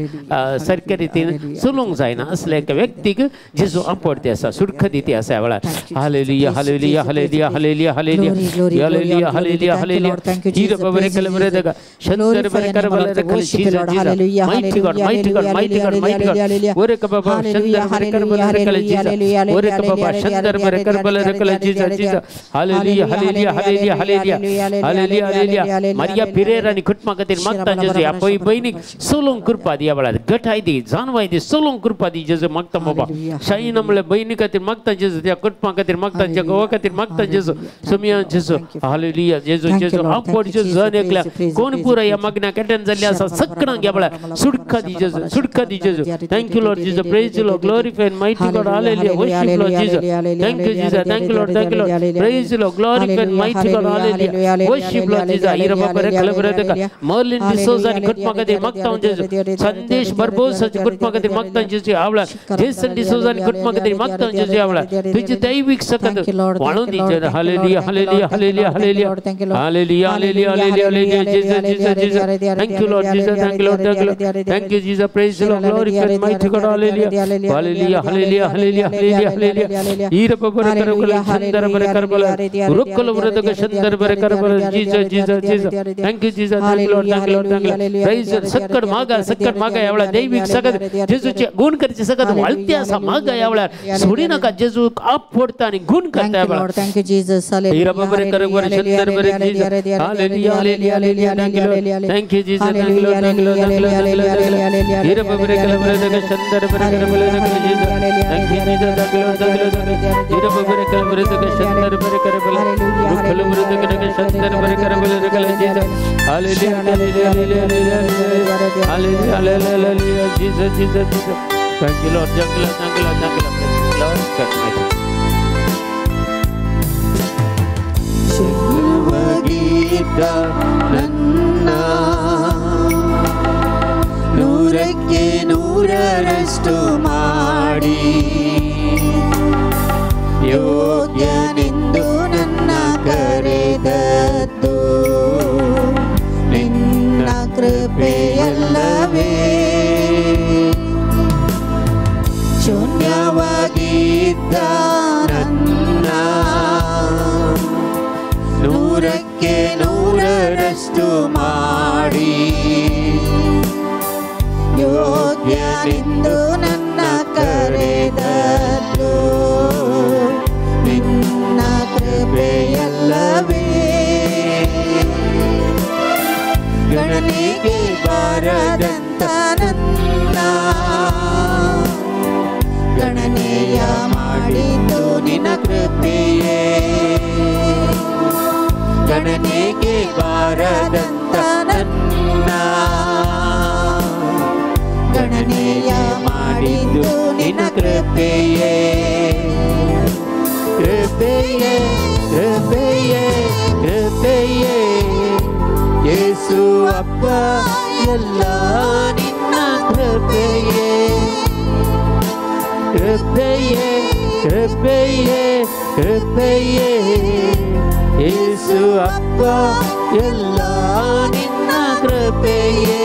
सारक्या रितीन चलोवंक जायना असल्या एका व्यक्तीक जेजू आपडते आसा सुरखा दिती आसा ह्या वेळार. Hallelujah hallelujah hallelujah hallelujah hallelujah hallelujah hallelujah hallelujah. Hero बबरे कलबरे दगा शंकर बरे करबले रखल Jesus Jesus mighty God mighty God mighty God mighty God. ओरे कबाबा शंकर बरे करबले रखल जीसस ओरे कबाबा शंकर बरे करबले रखल Jesus Jesus. Hallelujah hallelujah hallelujah hallelujah hallelujah hallelujah. Maria Pereira आनी कुटुंबा खातीर मागता जेजू ह्या पय भयणीक सोलोंक कृपा दी ह्या वेळार गठाय दी जानवाय दी सोलोंक कृपा दी जेजू मागता बाबा. शाही म्हणल्यार भयणी खातीर मागता जेजू त्या कुटुंबा खातीर मागता ज्या घोवा खातीर मागता जेजू सुमिया जेजू. हालेलुया जेजू जेजू आपड जेजू जण एकल्या कोण पुराय ह्या मागण्याक अटेंड जाल्ली आसा सगळ्यांक ह्या वेळार सुटका दी जेजू सुटका दी जेजू. Thank you Lord Jesus praise Lord glorify mighty God. Hallelujah worship Lord Jesus. Thank you Jesus thank you Lord thank you Lord praise Lord glorify mighty God. Hallelujah worship Lord Jesus. Iraba बरे कलबरे दगा Merlin D'Souza आनी कुटुंबा खातीर मागता जेजू संदेश बरबोसाच्या कुटुंबा खातीर मागता जेजू ह्या वेळार जेसन डिसोजा आनी कुटुंबा खातीर मागता जेजू ह्या वेळार तुजी दैवीक सकत वाळून दी जेजू. Hallelujah hallelujah hallelujah hallelujah hallelujah hallelujah hallelujah hallelujah Jesus Jesus Jesus. Thank you Lord Jesus thank you Lord thank you Lord thank you Jesus praise Lord glorify mighty God. Hallelujah hallelujah hallelujah hallelujah hallelujah hallelujah. Iraba बरे करबले शंकर बरे करबले रुकल बरे दगा शंकर बरे करबले Jesus Jesus Jesus. Thank you Jesus thank you Lord thank you Lord thank you praise. सक्कड मागा सक्कड मागा ह्या वेळार दैवीक सकत जेजूचे गुण करचे सकत वाळती आसा मागा ह्या वेळार सोडी नका जेजू आप फोडता आनी गुण करता ह्या वेळार. Thank you Jesus. Iraba बरे करबले शंकर बरे Jesus. Hallelujah hallelujah hallelujah thank you Lord thank you Jesus thank you Lord thank you Lord thank you Lord thank you Lord. Iraba बरे करबले शंकर बरे करबले Jesus thank you Jesus thank you Lord thank you Lord. Iraba बरे करबले शंकर बरे करबले रुखल बरे दगा शंकर बरे करबले Jesus. Hallelujah hallelujah hallelujah hallelujah hallelujah Jesus Jesus Jesus. Thank you Lord thank you Lord thank you Lord thank you Lord. ಶಿವಗೀತ ನನ್ನ 100ಕ್ಕೆ 100ರಷ್ಟು ಮಾಡಿ ಯೋಗ್ಯನೆಂದು ನನ್ನ ಕರೆದದ್ದು ನಿನ್ನ ಕೃಪೆಯಲ್ಲವೇ. ಶೂನ್ಯವಾಗಿದ್ದ ನನ್ನ 100ಕ್ಕೆ 100ರಷ್ಟು ಮಾಡಿ ಯೋಗ್ಯನೆಂದು ನನ್ನ ಕರೆದದ್ದು ನಿನ್ನ ಕೃಪೆಯಲ್ಲವೇ. ಗಣನೆಗೆ ಬಾರದಂತ ನನ್ನ ಗಣನೆಯ ಮಾಡಿದ್ದು ನಿನ್ನ ಕೃಪೆಯೇ. ಗಣನೆಗೆ ಬಾರದಂತ ನನ್ನ ಗಣನೆಯ ಮಾಡಿದ್ದು ನಿನ್ನ ಕೃಪೆಯೇ. ಕೃಪೆಯೇ ಕೃಪೆಯೇ ಕೃಪೆಯೇ ಯೇಸು ಅಪ್ಪ ಎಲ್ಲ ನಿನ್ನ ಕೃಪೆಯೇ. ಕೃಪೆಯೇ ಕೃಪೆಯೇ ಕೃಪೆಯೇ ಯೇಸು ಅಪ್ಪ ಎಲ್ಲ ನಿನ್ನ ಕೃಪೆಯೇ.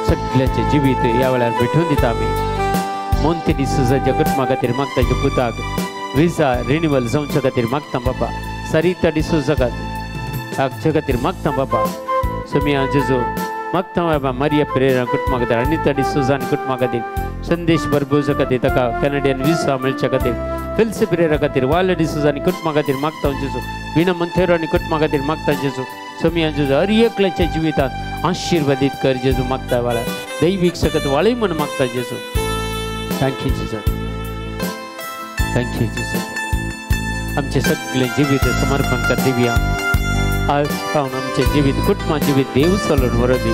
सगळ्याचे जिवीत ह्या वेळार भेटून दिता आमी. मोंती डिसूजाच्या कुटुंबा खातीर मागता पुताक विजा रिन्युअल जावच्या खातीर मागता बाबा. सरिता डिसूजा खातीर खातीर मागता बाबा. सोमिया जेजू मागता बाबा. मारिया प्रेरा कुटुंबा खातीर, अनिता डिसूजा आनी कुटुंबा खातीर, संदेश बरबोजा खातीर ताका कॅनडियन विजा मेळच्या खातीर, फिल्सी प्रेरा खातीर, वाले डिसूजा आनी कुटुंबा खातीर मागता जेजू. विना मंथेरो आनी कुटुंबा खातीर मागता जेजू. सोमिया जेजू हर एकल्याच्या जिवितांत आशीर्वादीत कर जेजू मागता वाळा दैवीक सकत वाळय म्हूण मागता जेजू. Thank you Jesus, thank you Jesus. आमचे सगळे जिवीत समर्पण कर दिवया. आज पावन आमचे जिवीत कुटुंबा जिवीत देव सोलून वरदी,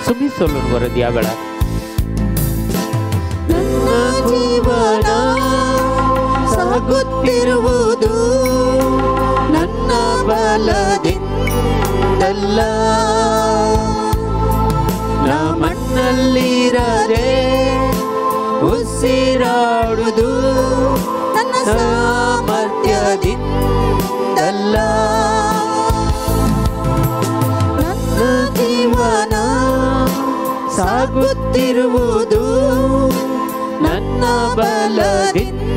सुमी सोलून वरदी ह्या वेळार. ನನ್ನ ಜೀವನ ಸಾಗುತ್ತಿರುವುದು ನನ್ನ ಬಲದಿಂದಲ್ಲ, ನಾ ಮಣ್ಣಲ್ಲಿರದೆ ಉಸಿರಾಡುವುದು ನನ್ನ ಸಾಮರ್ಥ್ಯದಿಂದಲ್ಲ. ನನ್ನ ಜೀವನ ಸಾಗುತ್ತಿರುವುದು ನನ್ನ ಬಲದಿಂದಲ್ಲ,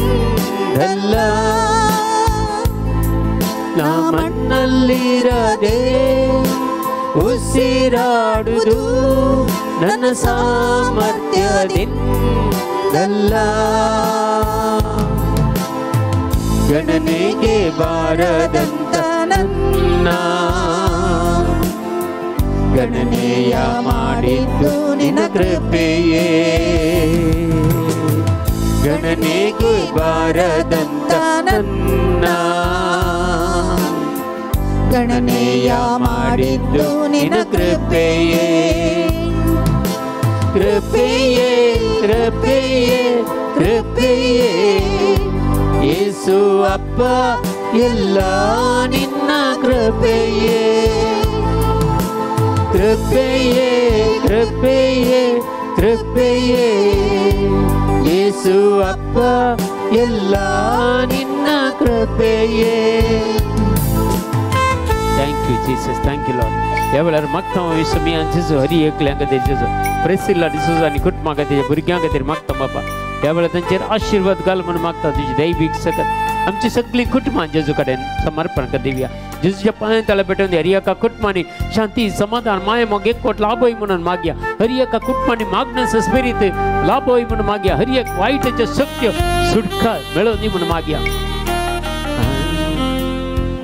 ನಾ ಮಣ್ಣಲ್ಲಿರದೆ ಉಸಿರಾಡುವುದು ನನ್ನ ಸಾಮರ್ಥ್ಯದಿಂದಲ್ಲ. ಗಣನೆಗೆ ಬಾರದಂತ ನನ್ನ ಗಣನೆಯ ಮಾಡಿದ್ದು ನಿನ್ನ ಕೃಪೆಯೇ. ಗಣನೆಗೆ ಬಾರದಂತ ನನ್ನ ಗಣನೆಯ ಮಾಡಿದ್ದು ನಿನ್ನ ಕೃಪೆಯೇ. ಕೃಪೆಯೇ ಕೃಪೆಯೇ ಕೃಪೆಯೇ ಯೇಸು ಅಪ್ಪ ಎಲ್ಲ ನಿನ್ನ ಕೃಪೆಯೇ. ಕೃಪೆಯೇ ಕೃಪೆಯೇ ಕೃಪೆಯೇ ಯೇಸು ಅಪ್ಪ ಎಲ್ಲ ನಿನ್ನ ಕೃಪೆಯೇ. Thank you Jesus, thank you Lord. ह्या वेळार मागता विसमिया जेजू हरी एकल्या खातीर जेजू प्रेसिल्ला डिसूजा आनी कुटुंबा खातीर भुरग्यां खातीर मागता बाबा. ह्या वेळार तांचेर आशिर्वाद घाल म्हूण मागता. तुजी दैवीक सकत आमची सगळीं कुटुंबां जेजू कडेन समर्पण कर दिवया. जेजूच्या पांया तळा पेटोवन हरी एका कुटुंबांनी शांती समाधान माया मोग एकवट लाभय म्हणून मागया. हरी एका कुटुंबांनी मागण्यास स्पिरीत लाभय म्हणून मागया. हरी एक वायटाचे शक्य सुटका मेळोवनी म्हणून मागया.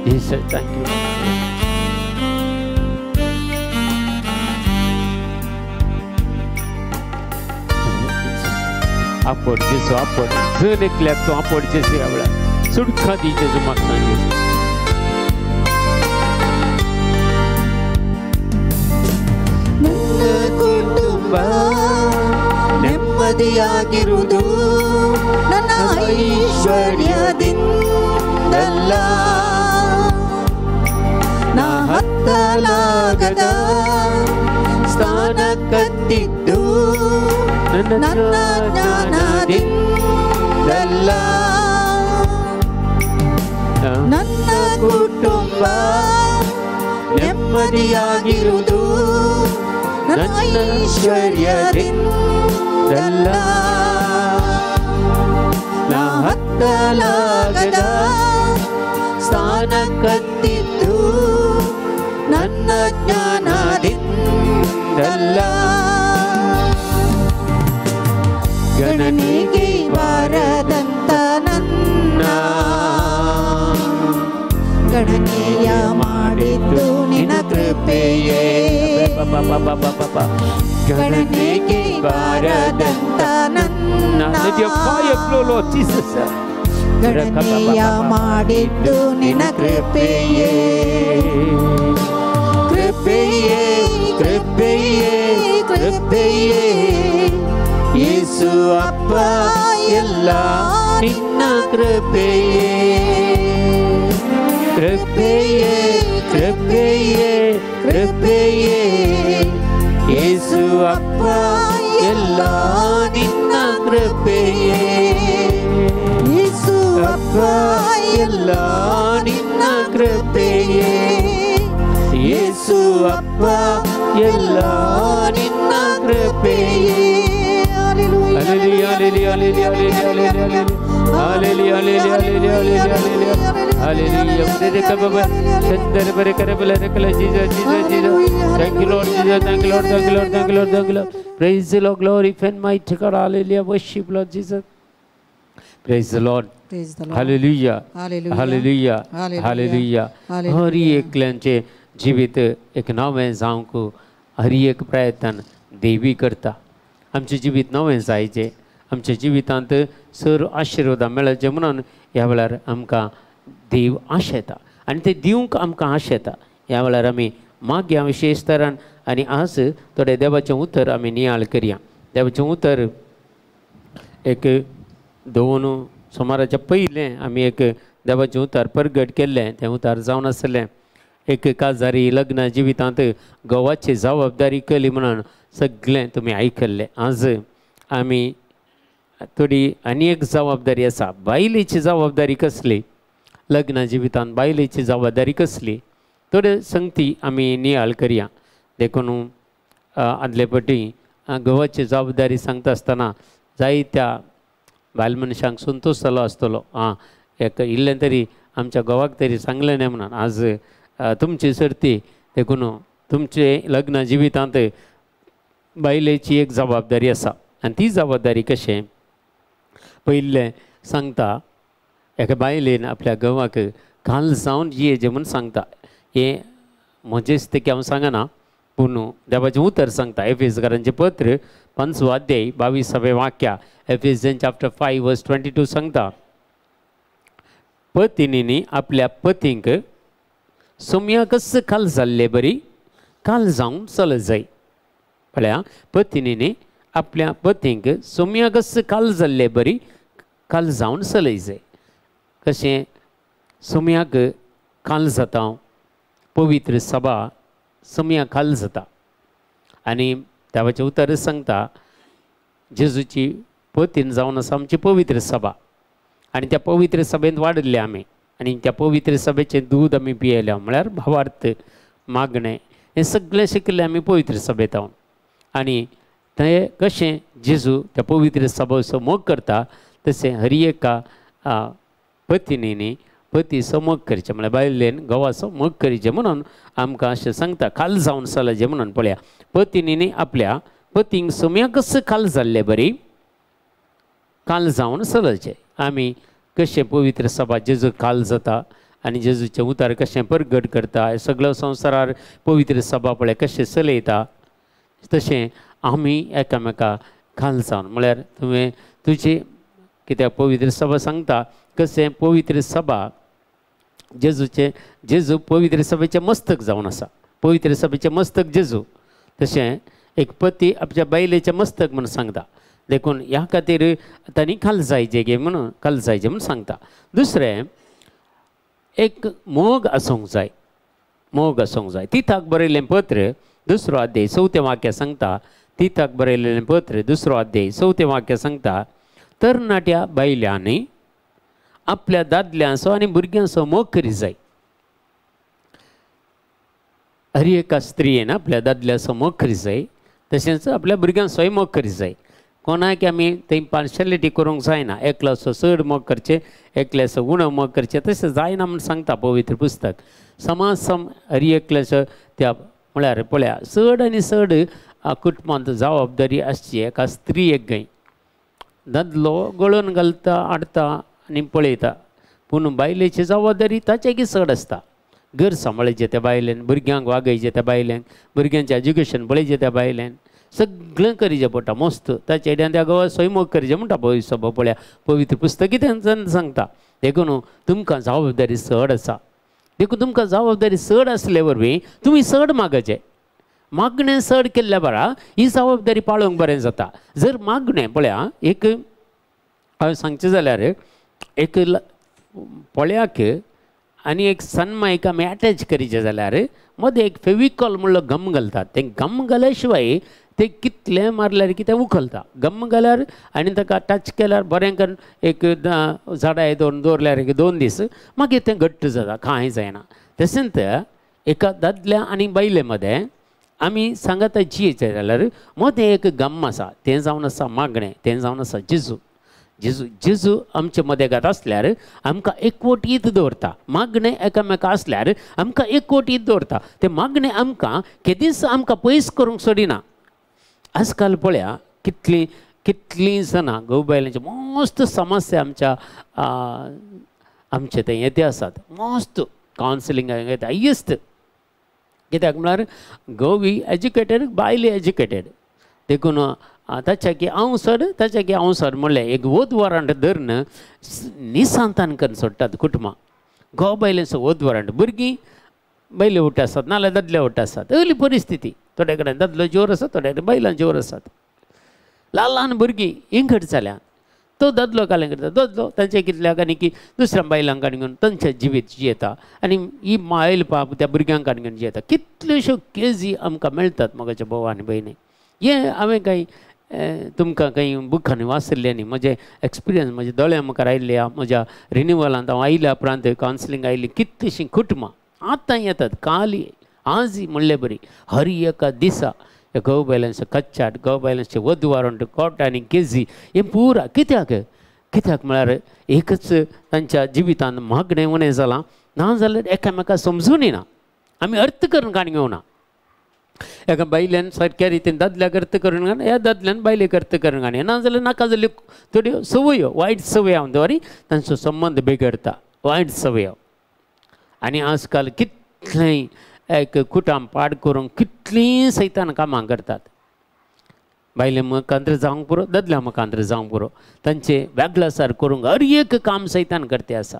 Jesus, thank you. आपण जेजू आपण जण एकल्याक तूं आपण जेजू ह्या वेळार सुटका दी जेजू मागता जेजू. ನನ್ನ ಕುಟುಂಬ ನೆಮ್ಮದಿಯಾಗಿರುವುದು ನನ್ನ ಐಶ್ವರ್ಯದಿಂದಲ್ಲ, ನಾ ಹತ್ತಲಾಗದ ಸ್ಥಾನ ಕತ್ತಿದ್ದು ನನ್ನ ಜ್ಞಾನದಿಂದಲ್ಲ. ಐಶ್ವರ್ಯದಿಂದಲ್ಲ, ನನ್ನ ಕುಟುಂಬ ನೆಮ್ಮದಿಯಾಗಿರುವುದು ನನ್ನ ಐಶ್ವರ್ಯದಿಂದಲ್ಲ. ನಾ ಹತ್ತಲಾಗದ ಸ್ಥಾನಕ್ಕತ್ತಿದ್ದು ನನ್ನ ಜ್ಞಾನದಿಂದಲ್ಲ, ಗಣನೆಗೆ ಬಾರದಂತ ನನ್ನ ಗಣನೆಯ ಮಾಡಿದ್ದು ನಿನ್ನ ಕೃಪೆಯೇ, ಗಣನೆಗೆ ಬಾರದಂತ ನನ್ನ ಗಣನೆಯ ಮಾಡಿದ್ದು ನಿನ್ನ ಕೃಪೆಯೇ, ಕೃಪೆಯೇ ಕೃಪೆಯೇ ಕೃಪೆಯೇ ಯೇಸು ಅಪ್ಪ ಎಲ್ಲ ನಿನ್ನ ಕೃಪೆಯೇ, ಕೃಪೆಯೇ ಕೃಪೆಯೇ ಕೃಪೆಯೇ ಯೇಸು ಅಪ್ಪ ಎಲ್ಲ ನಿನ್ನ ಕೃಪೆಯೇ, ಯೇಸು ಅಪ್ಪ ಎಲ್ಲ ನಿನ್ನ ಕೃಪೆಯೇ, ಯೇಸು ಅಪ್ಪ ಎಲ್ಲ ನಿನ್ನ ಕೃಪೆಯೇ. Hallelujah, hallelujah, hallelujah, hallelujah, hallelujah, hallelujah, hallelujah. Jesus, Jesus, Jesus. Thank you, Lord Jesus. Thank you, Lord. Thank you, Lord. Thank you, Lord. Thank you, Lord. Praise the Lord. Glory and mighty God. Hallelujah. Worship, Lord Jesus. Praise the Lord. Praise the Lord. Hallelujah. Hallelujah. Hallelujah. Hallelujah. हर एकल्यांचे जिवीत एक नवें जावंक हर एक प्रयत्न देवी करता. आमचें जिवीत नवें जायचें, आमच्या जिवितांत सर आशिर्वादां मेळचे म्हणून ह्या वेळार आमकां देव आशेता आनी ते दिवंक आमकां आशेता. ह्या वेळार आमी मागया विशेश तरान आनी आज थोडें देवाचें उतर आमी नियाळ करया. देवाचें उतर एक दोन सोमाराच्या पयलें आमी एक देवाचें उतर परगट केल्लें, तें उतर जावन आसलें एक काजारी लग्न जिवितांत घोवाची जबाबदारी केली म्हणून सगळें तुमी आयकल्लें. आज आमी थोडी आनी एक जबाबदारी आसा, बायलेची जबाबदारी कसली, लग्न जिवितांत बायलेची जबाबदारी कसली, थोडे संगती आमी नियाळ करया. देखून आदले पटी घोवाची जबाबदारी सांगता आसतना जायत्या बायल मनशांक संतोश जालो आसतलो, आं एक इल्लें तरी आमच्या घोवाक तरी सांगलें न्ही म्हणून. आज तुमची सर्ती, देखून तुमचे लग्न जिवितांत बायलेची एक जबाबदारी आसा आनी ती जबाबदारी कशें पयलें सांगता एका बायलेन आपल्या घोवाक काल जावन जियेचें म्हूण सांगता. हें म्हजेच ते हांव सांगना, पूण देवाचें उतर सांगता. एफेसकारांचें पत्र 5वो अध्याय 22वें वाक्या, एफेसियन चॅप्टर 5 वर्स 22 सांगता, पतिनीनी आपल्या पतींक सोम्याकच काल जाल्ले बरी काल जावन चलत जाय. पळया, पतिनीनी आपल्या पतींक सोम्याकच काल जाल्ले बरी काल जावन चलय जाय. कशें सोम्याक काल जाता, पवित्र सभा सोम्या काल जाता आनी देवाचें उतर सांगता जेजूची पतीन जावन आसा आमची पवित्र सभा आनी त्या पवित्र सभेंत वाडिल्ले आमी आनी त्या पवित्र सभेचें दूद आमी पियेल्या, म्हळ्यार भावार्थ मागणें हें सगळें शिकिल्लें आमी पवित्र सभेंत हांव. आनी तें कशें जेजू त्या पवित्र सभेचो मोग करता तशें हर एका पतिनीनी पतीचो मोग करचें, म्हळ्यार बायलेन घोवाचो मोग करचें म्हणून आमकां अशें सांगता, खाल जावन चलचें म्हणून. पळया, पतिनीनी आपल्या पतींक सोम्याकच खाल जाल्ले बरी काल जावन चलचें. आमी कशें पवित्र सभा जेजू काल जाता आनी जेजूचें उतार कशें परगट करता, सगळो संवसारार पवित्र सभा पळय कशें चलयता, तशें आमी एकामेका खाल जावन, म्हळ्यार तुवें तुजी कित्याक पवित्र सभा सांगता कशें पवित्र सभा जेजूचें, जेजू पवित्र सभेचें मस्तक जावन आसा, पवित्र सभेचें मस्तक जेजू, तशें एक पती आपल्या बायलेचें मस्तक म्हूण सांगता. देखून ह्या खातीर तांणी खाल जायचें गे म्हणून, खाल जायचें म्हूण सांगता. दुसरें एक मोग आसूंक जाय, मोग आसूंक जाय. तिताक बरयल्लें पत्र 2 अध्याय 4 वाक्य सांगता, तिताक बरयल्लें पत्र 2 अध्याय 4 वाक्य सांगता, तरणाट्या बायल्यांनी आपल्या दादल्यांचो आनी भुरग्यांचो मोग करी जाय. हर एका स्त्रियेन आपल्या दादल्याचो मोग करी जाय, तशेंच आपल्या भुरग्यांचोय मोग करी जाय. कोणाक आमी थंय पार्शलिटी करूंक जायना, एकल्याचो चड मोग करचें एकल्याचो उणो मोग करचें तशें जायना म्हूण सांगता पवित्र पुस्तक. समाज सम हर एकल्याचो त्या म्हळ्यार पळया चड आनी चड कुटुंबांत जबाबदारी आसची एका स्त्रियेक गय. दादलो गळोवन घालता हाडटा आनी पळयता, पूण बायलेची जबाबदारी ताचेकी चड आसता. घर सांबाळचें त्या बायलेन, भुरग्यांक वागयचें त्या बायलेन, भुरग्यांचें एज्युकेशन पळयचें त्या बायलेन, सगळें करीचें पडटा मस्त. ताचे आनी त्या घोवा मोग करीचें म्हणटा पवित्र पळया पवित्र पुस्तक कितें सांगता. देखून तुमकां जबाबदारी चड आसा. देखून तुमकां जबाबदारी चड आसले वरवीं तुमी चड मागचें. मागणें चड केल्ल्या बरा ही जबाबदारी पाळोवंक बरें जाता. जर मागणें पळया एक हांवें सांगचें जाल्यार एक पळयाक आनी एक सनमायक आमी एटॅच करीचें जाल्यार मदें एक फेविकॉल म्हणलो गम घालतात. तें गम घाल्या शिवाय तें कितलें मारल्यार कितें उखलता. गम घाल्यार आनी ताका टच केल्यार बरें करून एक झाडां दवरून दवरल्यार एक 2 दीस मागीर तें घट्ट जाता, कांय जायना. तशेंच एका दादल्या आनी बायले मदें आमी सांगाता जियेचें जाल्यार मदें एक गम आसा, तें जावन आसा मागणें, तें जावन आसा जेजू. जेजू जेजू आमचे मदेगात आसल्यार आमकां एकवटीत दवरता. मागणें एकामेका आसल्यार आमकां एकवटीत दवरता. तें मागणें आमकां केदींच आमकां पयस करूंक सोडिना. आजकाल पळया कितलीं कितलीं जाणां घोव बायलांची मस्त समस्या आमच्या आमचे थंय येते आसात. मस्त कावन्सिलिंगाक येता हायेस्ट. कित्याक म्हळ्यार घोव ही एज्युकेटेड, बायल एज्युकेटेड, देखून ताच्या की हांव सर ताच्या की हांव सर म्हणलें एक वध वरांट धरून निसांतान करून सोडटात कुटुंबां. घोव बायलेचो वध वरांट, भुरगीं बायले वट्ट आसात नाल्यार दादले वट्ट आसात. असली परिस्थिती, थोडे कडेन दादलो जोर आसा, थोडे कडेन बायलां जोर आसात. ल्हान ल्हान भुरगीं इंगट जाल्या, तो दादलो कालें करता, दादलो तांचे कितल्याक आनी की दुसऱ्या बायलांक काडून घेवन तांचें जिवीत जियेता आनी ही बायल पाप त्या भुरग्यांक काडून घेवन जियेता. कितल्योश्यो केजी आमकां मेळटात म्हज्या भाव आनी भयणी. हें हांवें कांय तुमकां कांय बुकांनी वाचिल्लें न्ही, म्हजें एक्सपिरियन्स म्हज्या दोळ्यां मुखार आयिल्लें. म्हज्या रिनिवलांत हांव आयल्या उपरांत कावन्सिलींग आयिल्लीं कितलींशीं कुटुंबां आतां येतात. काली आजी म्हणले बरी हर एका दिसा घोव बायलांचो कच्चाट, घोव बायलांचे वधवारंट, कोट आनी केजी हें पुरा कित्याक कित्याक म्हळ्यार एकच तांच्या जिवितांत मागणें उणें जालां, ना जाल्यार एकामेका समजून ना, आमी अर्थ करून काणी घेवना. एका बायल्यान सारक्या रितीन दादल्याक अर्थ करून घालना, ह्या दादल्यान बायलेक अर्थ करून घालना, ना जाल्यार नाका जाल्ल्यो थोड्यो संवयो, वायट संवयो द्वारे तांचो संबंद बिगडता, वायट संवयो. आनी आजकाल कितलेंय एक कुटाम पाड करूंक कितलीं सैतान कामां करतात. बायले मुखांतर जावंक पुरो, दादल्या मुखांतर जावंक पुरो, तांचे वेगळासार करूंक हर एक काम सैतान करते आसा.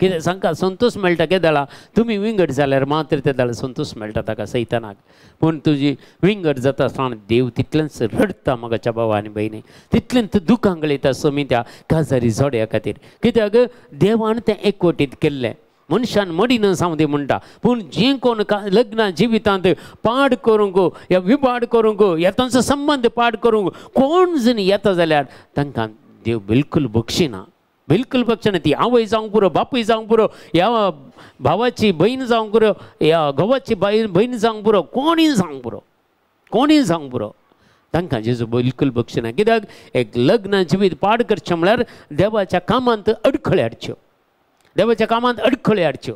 कितें सांगता संतोश मेळटा केदळा तुमी विंगड जाल्यार मात्र ते दाळा संतोश मेळटा ताका सैतानाक. पूण तुजी विंगड जाता आसतना देव तितलेंच रडटा म्हज्या भावा आनी भयणी, तितलेंच दुखां गळयता सोमी त्या काजारी जोड्या खातीर. कित्याक देवान तें एकवटीत केल्लें, मनशान मडीन जावं दी म्हणटा. पूण जे कोण लग्न जिवितांत पाड करूंक या विपाड करूंक या तांचो संबंद पाड करूंक कोण जण येता जाल्यार तांकां देव बिलकूल बक्षिना, बिलकूल बक्षिना. ती आवय जावंक पुरो, बापूय जावंक पुरो, ह्या भावाची भयण जावंक पुरो, ह्या घोवाची भयण जावंक पुरो, कोणीय जावंक पुरो, कोणीय जावंक पुरो, तांकां जेजू बिलकूल बक्षिना. कित्याक एक लग्न जिवीत पाड करचें म्हळ्यार देवाच्या कामांत अडखळे हाडच्यो, देवाच्या कामांत अडखळे हाडच्यो.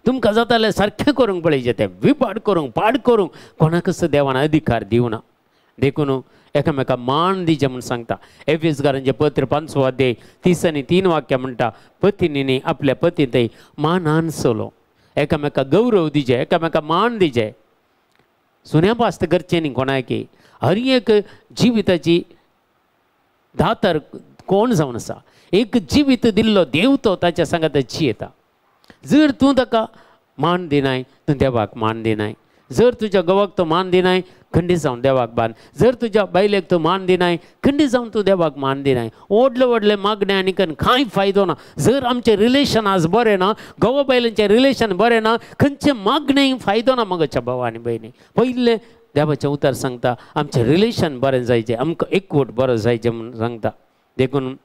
तुमकां जाता जाल्यार सारकें करूंक पळयचें, तें विपाड करूंक पाड करूंक कोणाकच देवान अधिकार दिवना. देखून एकामेका मान दिचें म्हूण सांगता. एफेसकारांचें पत्र 5 अध्याय 30 आनी 3 वाक्य म्हणटा, पतिनीनी आपल्या पती थंय मानान चलो, एकामेका गौरव दिचें, एकामेका मान दिचें, सुन्या पास्त करचें न्ही कोणाकी. हर एक जिविताची दातार कोण जावन आसा, एक जिवीत दिल्लो देव तो ताच्या सांगात जियेता. जर तूं ताका मान दिनाय, तूं देवाक मान दिनाय. जर तुज्या घोवाक तो मान दिनाय, खंडीत जावन देवाक मान. जर तुज्या बायलेक तूं मान दिनाय, खंडीत जावन तूं देवाक मान दिनाय. व्हडले व्हडले मागणे आनी कांय फायदो ना. जर आमचें रिलेशन आज बरें ना, घोवा बायलांचें रिलेशन बरें ना, खंयचें मागणें फायदो ना म्हज्या भावा आनी भयणी. पयलें देवाचें उतर सांगता आमचें रिलेशन बरें जायचें, आमकां एकवट बरो जायचें म्हूण सांगता. देखून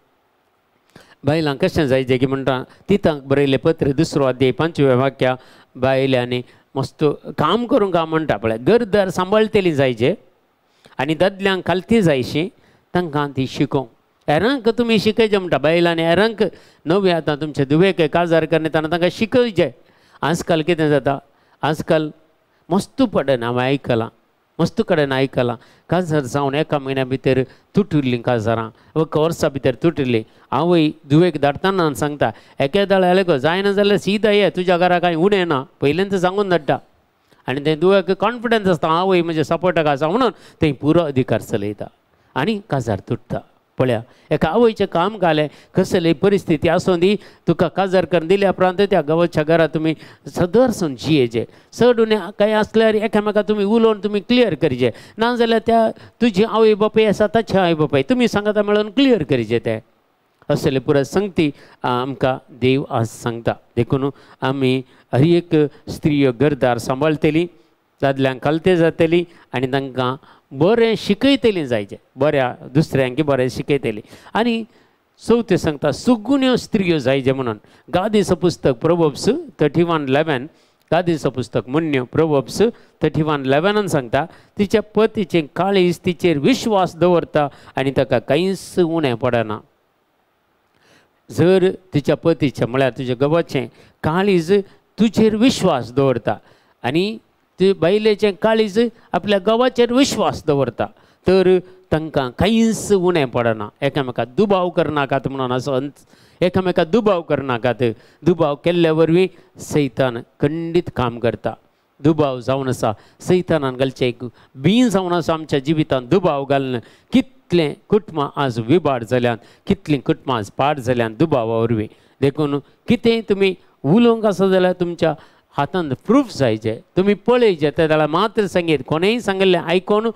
बायलांक कशें जायचें की म्हणटा तितांक बरयलें पत्र 2 अध्याय 5व्या वाक्या बायल्यांनी मस्त काम करूंक काय म्हणटा पळय घरदार सांबाळटली जायचे आनी दादल्यांक खालती जायशी तांकां ती शिकोवंक हेरांक तुमी शिकयचें म्हणटा बायलांनी हेरांक नवे आतां तुमचे धुवेक काजार करता तांकां शिकयचें. आजकाल कितें जाता आजकाल मस्त पडना हांवें आयकलां मस्त कडेन आयकलां काजार जावन एका म्हयन्या भितर तुटिल्लीं काजारां एका वर्सा भितर तुटिल्लीं. आवय धुवेक धाडटना सांगता एकेदाळ जालें गो जायना जाल्यार सीधा ये तुज्या घरा कांय उणें ना पयल्यान सांगून धाडटा आनी तें धुवेक कॉन्फिडन्स आसता आवय म्हज्या सपोर्टाक आसा म्हणून थंय पुरो अधिकार चलयता आनी काजार तुट्टा. पळया एका आवयचें काम घालें कसली परिस्थिती आसूं दी तुका काजार करून दिल्या उपरांत त्या गांवाच्या घरा तुमी सदरसून जियेचे चड उणें कांय आसल्यार एकामेका तुमी उलोवन तुमी क्लियर करचे ना जाल्यार त्या तुजी आवय बापूय आसा ताचे आवय बापूय तुमी सांगता मेळोवन क्लियर करचे ते असले पुराय संगती आमकां देव आज सांगता. देखून आमी हर एक स्त्रीयो घरदार सांबाळटली दादल्यांक खालते जातली आनी तांकां बरें शिकयतलीं जायचें बऱ्या दुसऱ्यांक बरें शिकयतलीं. आनी चवथें सांगता सुगुण्यो स्त्रियो जायचे म्हणून गादीचो पुस्तक प्रोवर्ब्स 31:11 गादीचो पुस्तक मुन्यो प्रोवर्ब्स 31:11 सांगता तिच्या पतीचें काळीज तिचेर विश्वास दवरता आनी ताका कांयच उणें पडना. जर तिच्या पतीचें म्हळ्यार तुज्या घोवाचें काळीज तुजेर विश्वास दवरता आनी ती बायलेचें काळीज आपल्या घोवाचेर विश्वास दवरता तर तांकां कांयच उणें पडना. एकामेका दुबाव करनाकात म्हणून असो एकामेका दुबाव करनाकात. दुबाव केल्ल्या वरवीं सैतान खंडीत काम करता. दुबाव जावन आसा सैतानान घालचें एक बीं जावन आसा आमच्या जिवितांत दुबाव घालून कितलें कुटुंबां आज विबाड जाल्यात कितलीं कुटुंबां आज पाड जाल्यात दुबावा वरवीं. देखून कितेंय तुमी उलोवंक आसा जाल्यार तुमच्या हातान प्रूफ जायचे तुमी पळयचे ते जाल्यार मात्र सांगीत कोणेय सांगिल्लें आयकून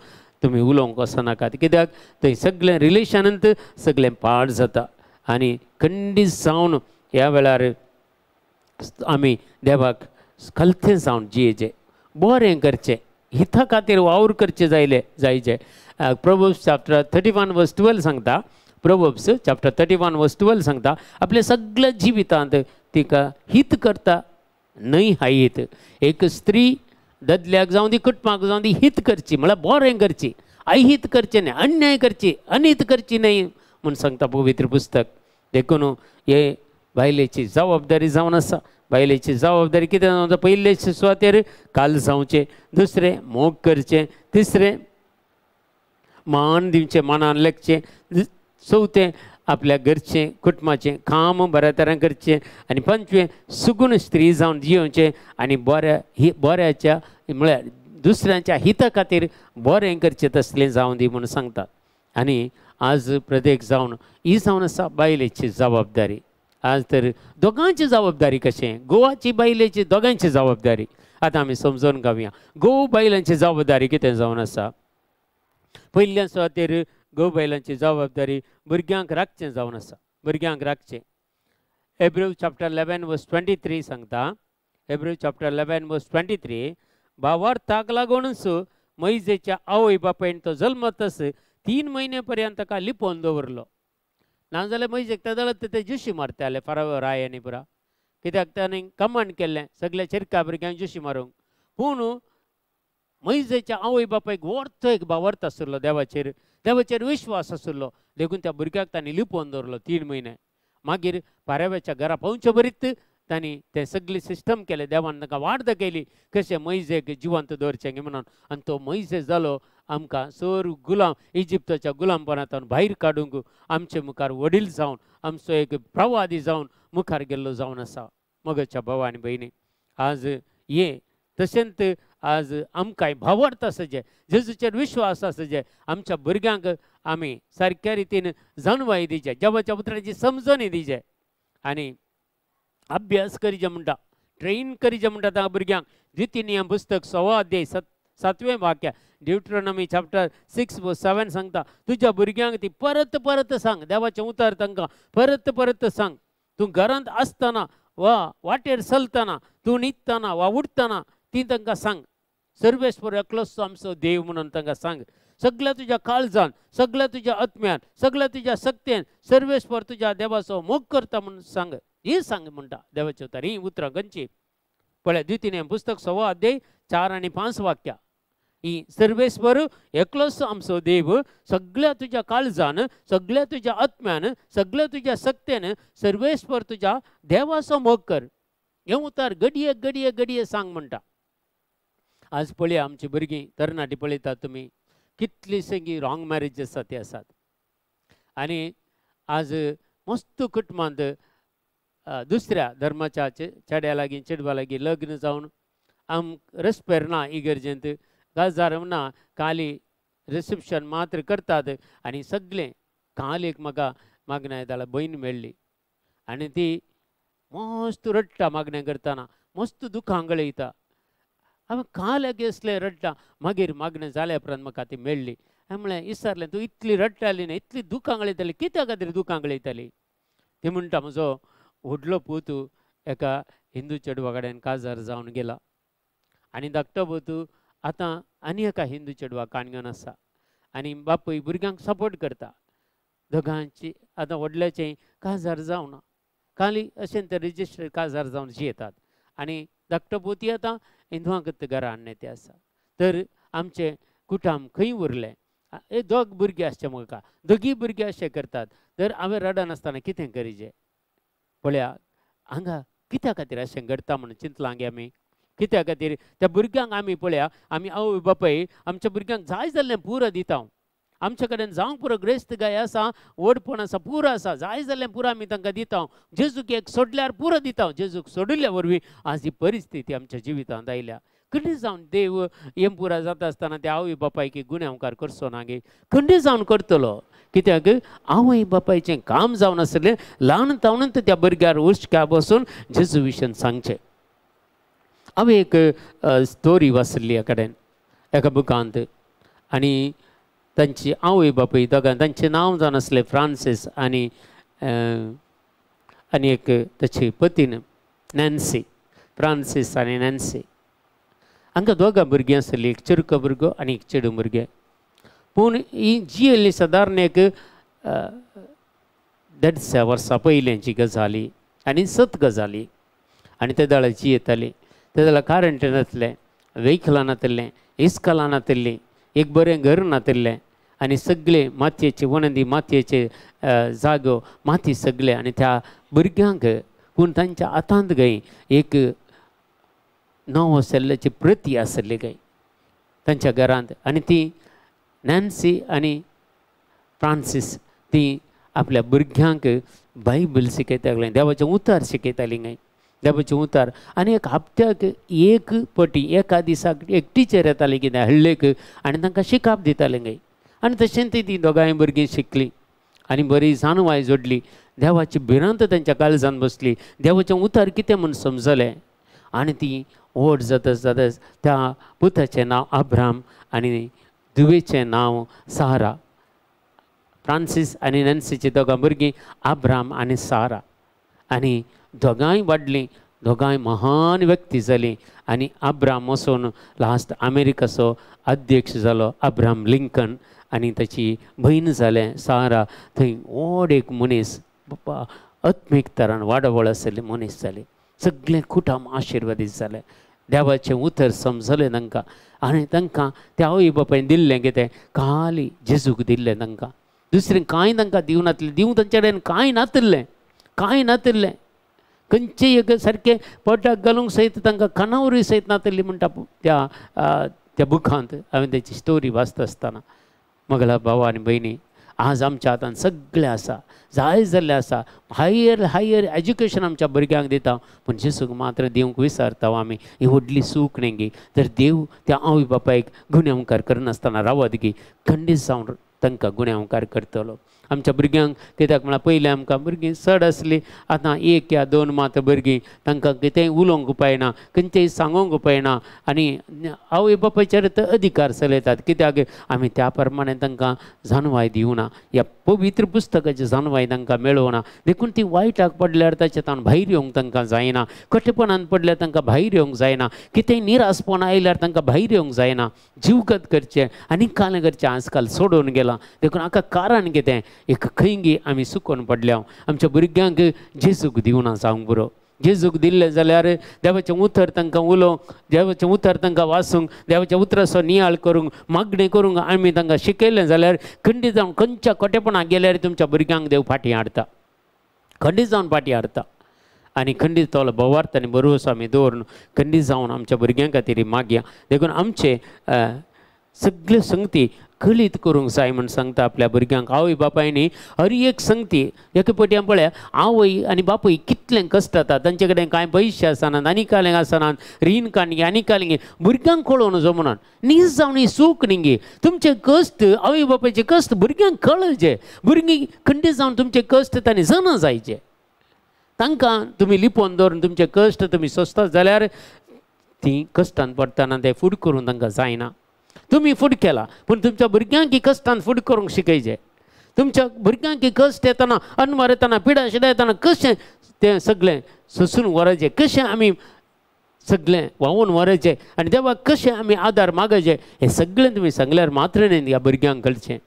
तुमी उलोवंक वचनाकात कित्याक थंय सगळें रिलेशनांत सगळें पाड जाता. आनी खंडीत जावन ह्या वेळार आमी देवाक खलतें जावन जियेचें बरें करचें हिता खातीर वावर करचें जायले जायचे. प्रोवर्ब्स चॅप्टर 31:12 सांगता प्रोवर्ब्स चॅप्टर 31:12 सांगता आपल्या सगळ्या जिवितांत तिका हित करता न्हय हायत. एक स्त्री दादल्याक जावं दी कुटुंबाक जावं दी हित करची म्हळ्यार बरें करची अहित करचें न्हय अन्याय करची अनीत करची न्हय म्हूण सांगता पवित्र पुस्तक. देखून हे बायलेची जबाबदारी जावन आसा. बायलेची जबाबदारी कितें जावन आसा पयले सुवातेर काल जावचें दुसरें मोग करचें तिसरें मान दिवचें मानान लेखचें चवथें आपल्या घरचें कुटुंबाचें काम बऱ्या तरेन करचें आनी पंचवें सुगून स्त्री जावन जियोवचें आनी बऱ्या बऱ्याच्या म्हळ्यार दुसऱ्यांच्या हिता खातीर बरें करचें तसलें जावं दी म्हूण सांगता. आनी आज प्रत्येक जावन ही जावन आसा बायलेची जबाबदारी. आज तर दोगांची जबाबदारी कशें गोवाची बायलेची दोगांची जबाबदारी आतां आमी समजून घेवया. गोव बायलांची जबाबदारी कितें जावन आसा पयल्या सुवातेर घोव बायलांची जबाबदारी भुरग्यांक राखचें जावन आसा भुरग्यांक राखचें. हेब्रू चॅप्टर 11:23 सांगता हेब्रू चॅप्टर 11:23 भावार्थाक लागूनच मैजेच्या आवय बापायन तो जल्मतच 3 म्हयने पर्यंत ताका लिपोवन दवरलो. नाजाल्यार मैजेक तेदळत ते जुशी मारताले फारावर राय आनी पुरा कित्याक ताणें कमांड केल्लें सगल्या चिरका भुरग्यांक जुशी मारूंक. पूण मैजेच्या आवय बापायक वर्थ एक भावार्थ आशिल्लो देवाचेर देवाचेर विश्वास आशिल्लो देखून त्या भुरग्याक तांणी लिपोवन दवरलो 3 म्हयने. मागीर पाराव्याच्या घरा पावचे बरीत तांणी तें सगळी सिस्टम केलें देवान तांकां वाट दाखयली कशें मैजेक जिवंत दवरचें म्हणून. आनी तो मैजे जालो आमकां सर गुलाम इजिप्ताच्या गुलामपणांतल्यान भायर काडूंक आमचे मुखार वडील जावन आमचो एक प्रवादी जावन मुखार गेल्लो जावन आसा. मगच्या भाव आनी भयणी आज ये तशेंच आज आमकांय भावार्थ आसा जेजूचेर विश्वास आसा जे आमच्या भुरग्यांक आमी सारक्या रितीन जाणवाय दिवचे देवाच्या उतराची समजणी दिवचे आनी अभ्यास करीचे म्हणटा ट्रेन करीचे म्हणटा त्या भुरग्यांक. द्वितीय नियम पुस्तक 1.25 अध्याय 7वें वाक्य ड्युट्रोनॉमी चॅप्टर 6:7 सांगता तुज्या भुरग्यांक ती परत परत सांग देवाचें उतर तांकां परत परत सांग. तूं घरांत आसतना वा वाटेर चलतना तूं न्हिदतना वा उठतना ती तांकां सांग. सर्वेस्पर एकलोच आमचो देव म्हणून तांकां सांग. सगळ्या तुज्या काळजान, सगळ्या तुज्या आत्म्यान, सगळ्या तुज्या शक्तेन सर्वेस्पर तुज्या देवाचो मोग करता म्हणून सांग. ही सांग म्हणटा देवाचें उतर. ही उतरां खंयची पळय, द्वितीय पुस्तक 6 अध्याय 4 आनी 5 वाक्यां. ही सर्वेस्पर एकलोच आमचो देव, सगळ्या तुज्या काळजान, सगळ्या तुज्या आत्म्यान, सगळ्या तुज्या शक्तेन सर्वेस्पर तुज्या देवाचो मोग कर. हें उतर घडये घडये घडये सांग म्हणटा. आज पळया आमची भुरगीं तरणाटी पळयतात तुमी, कितलीं रॉंग मॅरेज आसा ती आसात. आनी आज मस्त कुटुंबांत दुसऱ्या धर्माच्या चेड्या लागीं चेडवा लागीं लग्न जावन आम रस्पेर ना इगर्जेंत, काजार ना, काली रिसिप्शन मात्र करतात आनी सगळें. काल एक म्हाका मागण्या येताला भयण मेळ्ळी आनी ती मस्त रडटा मागणें करतना, मस्त दुखां गळयता. हांवें काल एक असलें रडटा, मागीर मागणें जाल्या उपरांत म्हाका ती मेळ्ळी. हांवें म्हळें विचारलें, तूं इतली रडटाली न्ही, इतली दुखां गळयताली, कित्या खातीर दुखां गळयताली? ती म्हणटा, म्हजो व्हडलो पूत एका हिंदू चेडवा कडेन काजार जावन गेला आनी धाकटो पूत आतां आनी एका हिंदू चेडवा काणगण आसा आनी बापूय भुरग्यांक सपोर्ट करता. दोगांची आतां व्हडल्याचें काजार जावना, खाली अशें ते रजिस्टर काजार जावन जियेतात आनी धाकटो पूत आतां हिंदुआंक घरा हाडणे ते आसा. तर आमचें कुटुंब खंय उरलें? हे दोग भुरगे आसचे म्हाका, दोगी भुरगे अशें करतात. तर हांवें रडनासतना कितें करीजे? पळया हांगा कित्या खातीर अशें घडटा म्हणून चिंतलां गे आमी? कित्या खातीर त्या भुरग्यांक आमी पळया, आमी आवय बापाय आमच्या भुरग्यांक जाय जाल्लें पुरो दिता. आमच्या कडेन जावंक पुरो ग्रेस्त गाय आसा, व्हडपण आसा, पुरो आसा, जाय जाल्लें पुरो आमी तांकां दिता. जेजूक एक सोडल्यार पुरो दिता. जेजूक सोडिल्ल्या वरवीं आज ही परिस्थिती आमच्या जिवितांत आयल्या. खंडी जावन देव हें पुरा जाता आसतना त्या आवय बापायक गुन्यांवकार करचो ना गे, खंडी जावन करतलो. कित्याक आवय बापायचें काम जावन आसलें ल्हान तावनूच त्या भुरग्यार हुस्क्या बसून जेजू विशयन सांगचें. हांवें एक स्टोरी वाचिल्ली एका कडेन एका बुकांत आनी तांची आवय बापूय दोगां, तांचें नांव जावन आसलें फ्रांसीस आनी आनी एक ताची पतीन नॅन्सी. फ्रांसीस आनी नॅन्सी हांकां दोगां भुरगीं आसलीं, एक चिरको भुरगो आनी एक चेडूं भुरगें. पूण ही जियेल्ली सादारण एक 150 वर्सां पयलींची गजाली आनी सत गजाली. आनी ते दाळ जियेताली, ते जाल्यार करंट नासलें, व्हेकलां नातिल्लें, इस्कलां नातिल्लीं, एक बरें घर नातिल्लें आनी सगळें मातयेचे वणंदी, मातयेचे जागो, माती सगळें. आनी त्या भुरग्यांक पूण तांच्या हातांत गय एक नवो सल्ल्याची प्रती आसली गय तांच्या घरांत. आनी ती नॅन्सी आनी फ्रांसीस ती आपल्या भुरग्यांक बायबल शिकयतालीं, देवाचें उतार शिकयतालीं गाय, देवाचें उतार. आनी एक हप्त्याक एक पटी एका दिसाक एक टिचर येताली कितें हळ्ळेक आनी तांकां शिकाप दितालें गाय. आनी तशें ती दोगांय भुरगीं शिकलीं आनी बरी जाणवाय जोडली, देवाची भिरांत तांच्या काळजान बसली, देवाचें उतार कितें म्हूण समजलें. आनी ती व्हड जातच जातच त्या पुताचें नांव अब्राम आनी धुवेचें नांव सारा. फ्रांसीस आनी नॅन्सीची दोगां भुरगीं अब्राम आनी सारा. आनी दोगांय वाडलीं, दोगांय महान व्यक्ती जालीं. आनी अब्राम वचून लास्ट अमेरिकाचो अध्यक्ष जालो, अब्राम लिंकन. आनी ताची भयण जालें सारा, थंय व्हड एक मनीस, बाबा आत्मीक तरान वाडावळ आशिल्ले मनीस जाले. सगळें कुटुंब आशिर्वादीत जालें, देवाचें उतर समजलें तांकां. आनी तांकां त्या आवय बापायन दिल्लें कितें? खाली जेजूक दिल्लें तांकां, दुसरें कांय तांकां दिवं नातलें. दिवं तांचे कडेन कांय नातिल्लें, कांय नातिल्लें. खंयचें एक सारकें पोटाक घालूंक सयत तांकां खानावरी सयत नातिल्ली म्हणटा त्या त्या बुकांत. हांवें ताची स्टोरी वाचता आसतना मगला भाव आनी भयणी, आज आमच्या हातान सगळें आसा, जाय जाल्लें आसा, हायर हायर एज्युकेशन आमच्या भुरग्यांक दिता, पूण जेजूक मात्र दिवंक विसरता आमी. ही व्हडली चूक न्ही गे. तर देव त्या आवय बापायक गुन्यांवकार करनासतना रावत गे, खंडीत जावन तांकां गुन्यांवकार करतलो. आमच्या भुरग्यांक कित्याक म्हळ्यार पयलीं आमकां भुरगीं चड आसलीं, आतां एक या दोन मात भुरगीं, तांकां कितेंय उलोवंक उपायना, खंयचेंय सांगूंक उपायना आनी आवय बापायचेर तर अधिकार चलयतात. कित्याक आमी त्या प्रमाणे तांकां जाणवाय दिवना, ह्या पवित्र पुस्तकाची जाणवाय तांकां मेळोवना. देखून ती वायटाक पडल्यार ताचे ताण भायर येवंक तांकां जायना, कठेपणान पडल्यार तांकां भायर येवंक जायना, कितेंय निरासपण आयल्यार तांकां भायर येवंक जायना. जीवगत करचें आनी कालें करचें आजकाल सोडून गेलां. देखून हाका कारण कितें, एक खंयगी आमी सुकोवन पडल्या. आमच्या भुरग्यांक जेजूक दिवना जावंक बरो. जेजूक दिल्लें जाल्यार देवाचें उतर तांकां उलोवंक, देवाचें उतर तांकां वाचूंक, देवाच्या उतराचो नियाळ करूंक, मागणें करूंक आमी तांकां शिकयलें जाल्यार खंडीत जावन खंयच्या कोटेपणाक गेल्यार तुमच्या भुरग्यांक देव फाटीं हाडटा, खंडीत जावन फाटीं हाडटा. आनी खंडीत तो भवार्थ आनी भरवंसो आमी दवरून खंडीत जावन आमच्या भुरग्यां खातीर मागया. देखून आमचे सगळे संगती कळीत करूंक जाय म्हूण सांगता आपल्या भुरग्यांक. आवय बापायनी हर एक संगती एके पटी आमी पळया, आवय आनी बापूय कितलें कश्ट जाता, तांचे कडेन कांय पयशे आसनात, आनी कालें आसनात, रीण काडगी आनी कालें, भुरग्यांक कळोवन जमनात. नीज जावन ही सूख न्ही, तुमचे कश्ट आवय बापायचे कश्ट भुरग्यांक कळचे, भुरगीं खंडीत जावन तुमचे कश्ट तांणी जाणा जायचे. तांकां तुमी लिपोवन दवरून तुमचे कश्ट तुमी सोंसतात जाल्यार तीं कश्टान पडटना ते फूड करूंक तांकां जायना. तुमी फूड केला पूण तुमच्या भुरग्यांक कश्टान फूड करूंक शिकयचे. तुमच्या भुरग्यांक कश्ट येतना, अनवार येतना, पिडा शिडा येतना कशें तें सगळें सोसून व्हरायचें, कशें आमी सगळें व्हांवून व्हरायचें आनी देवाक कशें आमी आदार मागायचे, हें सगळें तुमी सांगल्यार मात्र न्ही ह्या भुरग्यांक कळचें.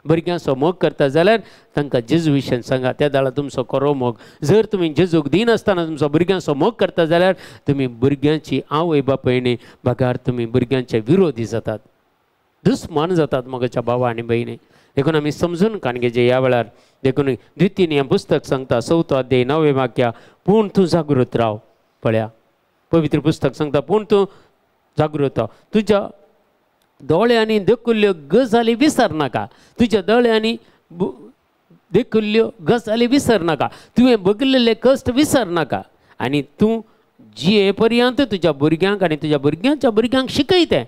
भुरग्यांचो मोग करता जाल्यार तांकां जेजू विशयान सांगा, त्या दाळा तुमचो खरो मोग. जर तुमी जेजूक दिनासतना तुमचो भुरग्यांचो मोग करता जाल्यार तुमी भुरग्यांची आवय बापायनी न्ही बगार तुमी भुरग्यांचे विरोधी जातात, दुस्मान जातात मोगाच्या भावा आनी भयणी. देखून आमी समजून काणगेचे ह्या वेळार. देखून द्वितीय हें पुस्तक सांगता 4 अध्याय 9 वाक्या, पूण तूं जागृत राव. पळया पवित्र पुस्तक सांगता, पूण तूं जागृत राव, तुज्या दोळ्यांनी देखुल्ल्यो गजाली विसर नाका, तुज्या दोळ्यांनी देखुल्ल्यो गजाली विसर नाका, तुवें बगलेले कश्ट विसर नाका, आनी तूं जिये पर्यंत तुज्या भुरग्यांक आनी तुज्या भुरग्यांच्या भुरग्यांक शिकय, तें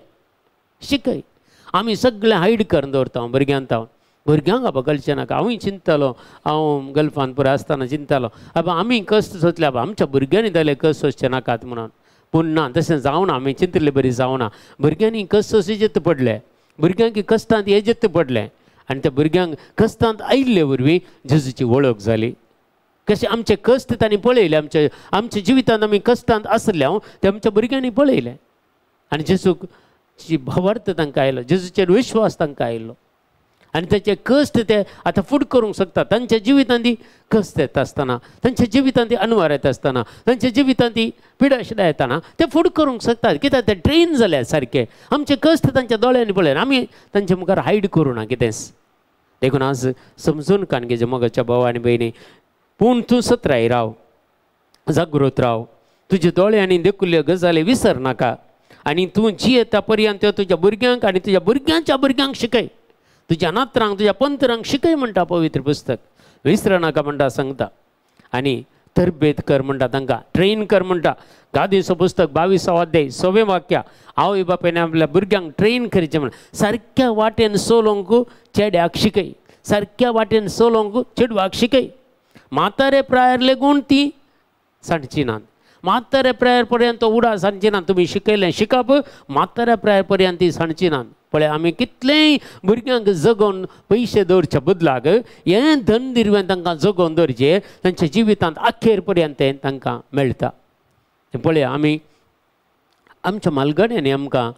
शिकय. आमी सगळें हायड करून दवरता भुरग्यांक, हांव भुरग्यांक आबा कळचें नाका. हांवूय चिंततालो, हांव गल्फान पुराय आसतना चिंततालो, आबा आमी कश्ट सोंसले, आबा आमच्या भुरग्यांनी जाल्यार कश्ट सोंसचे नाकात म्हणून. पूण ना, तशें जावना, आमी चिंतिल्ले बरी जावना. भुरग्यांनी कश्ट सोंसेजेत पडले, भुरग्यांक कश्टांत येजेत पडलें आनी त्या भुरग्यांक कश्टांत आयिल्ले वरवीं जेजूची वळख जाली. कशें आमचे कश्ट तांणी पळयले, आमचे आमच्या जिवितांत आमी कश्टांत आसले हांव ते आमच्या भुरग्यांनी पळयलें आनी जेजूक भावार्थ तांकां आयलो, जेजूचेर विश्वास तांकां आयलो आनी ताचे कश्ट ते आतां फूड करूंक शकता. तांच्या जिवितांत ती कश्ट येता आसतना, तांच्या जिवितांत ती अनवार येता आसतना, तांच्या जिवितांत ती पिडाशिडा येतना ते फूड करूंक शकतात. कित्याक ते ट्रेन जाल्या सारके. आमचे कश्ट तांच्या दोळ्यांनी पळयना, आमी तांच्या मुखार हायड करूं ना कितेंच. देखून आज समजून काणगेचे मोगाच्या भाव आनी भयणी, पूण तूं सत्राय राव, जागृत राव, तुजे दोळ्यांनी देखुल्ल्यो गजाली विसर नाका, आनी तूं जियेता पर्यंत तुज्या भुरग्यांक आनी तुज्या भुरग्यांच्या भुरग्यांक शिकय, तुज्या नात्रांक तुज्या पंतरांक शिकय म्हणटा पवित्र पुस्तक. विसर नाका म्हणटा सांगता. आनी तरबेत कर म्हणटा, तांकां ट्रेन कर म्हणटा. गादीचो पुस्तक 22 अध्याय 6 वाक्या, आवय बापायन आपल्या भुरग्यांक ट्रेन करचें म्हण, सारक्या वाटेन चलोवंक चेड्याक शिकय, सारक्या वाटेन चलोवंक चेडवाक शिकय. म्हातारे प्रायर लेगून ती सांडची नात, म्हातारे प्रायर पर्यंत उडा सांडची ना. तुमी शिकयलें शिकप, म्हाताऱ्या प्रायर पर्यंत ती सांडची नात. पळय आमी कितलेंय भुरग्यांक जगोवन पयशे दवरच्या बदलाक हें धन दिरवें तांकां जगोवन दवरचें, तांच्या जिवितांत अखेर पर्यंत तें तांकां मेळटा. पळय आमी आमच्या म्हालगड्यांनी आमकां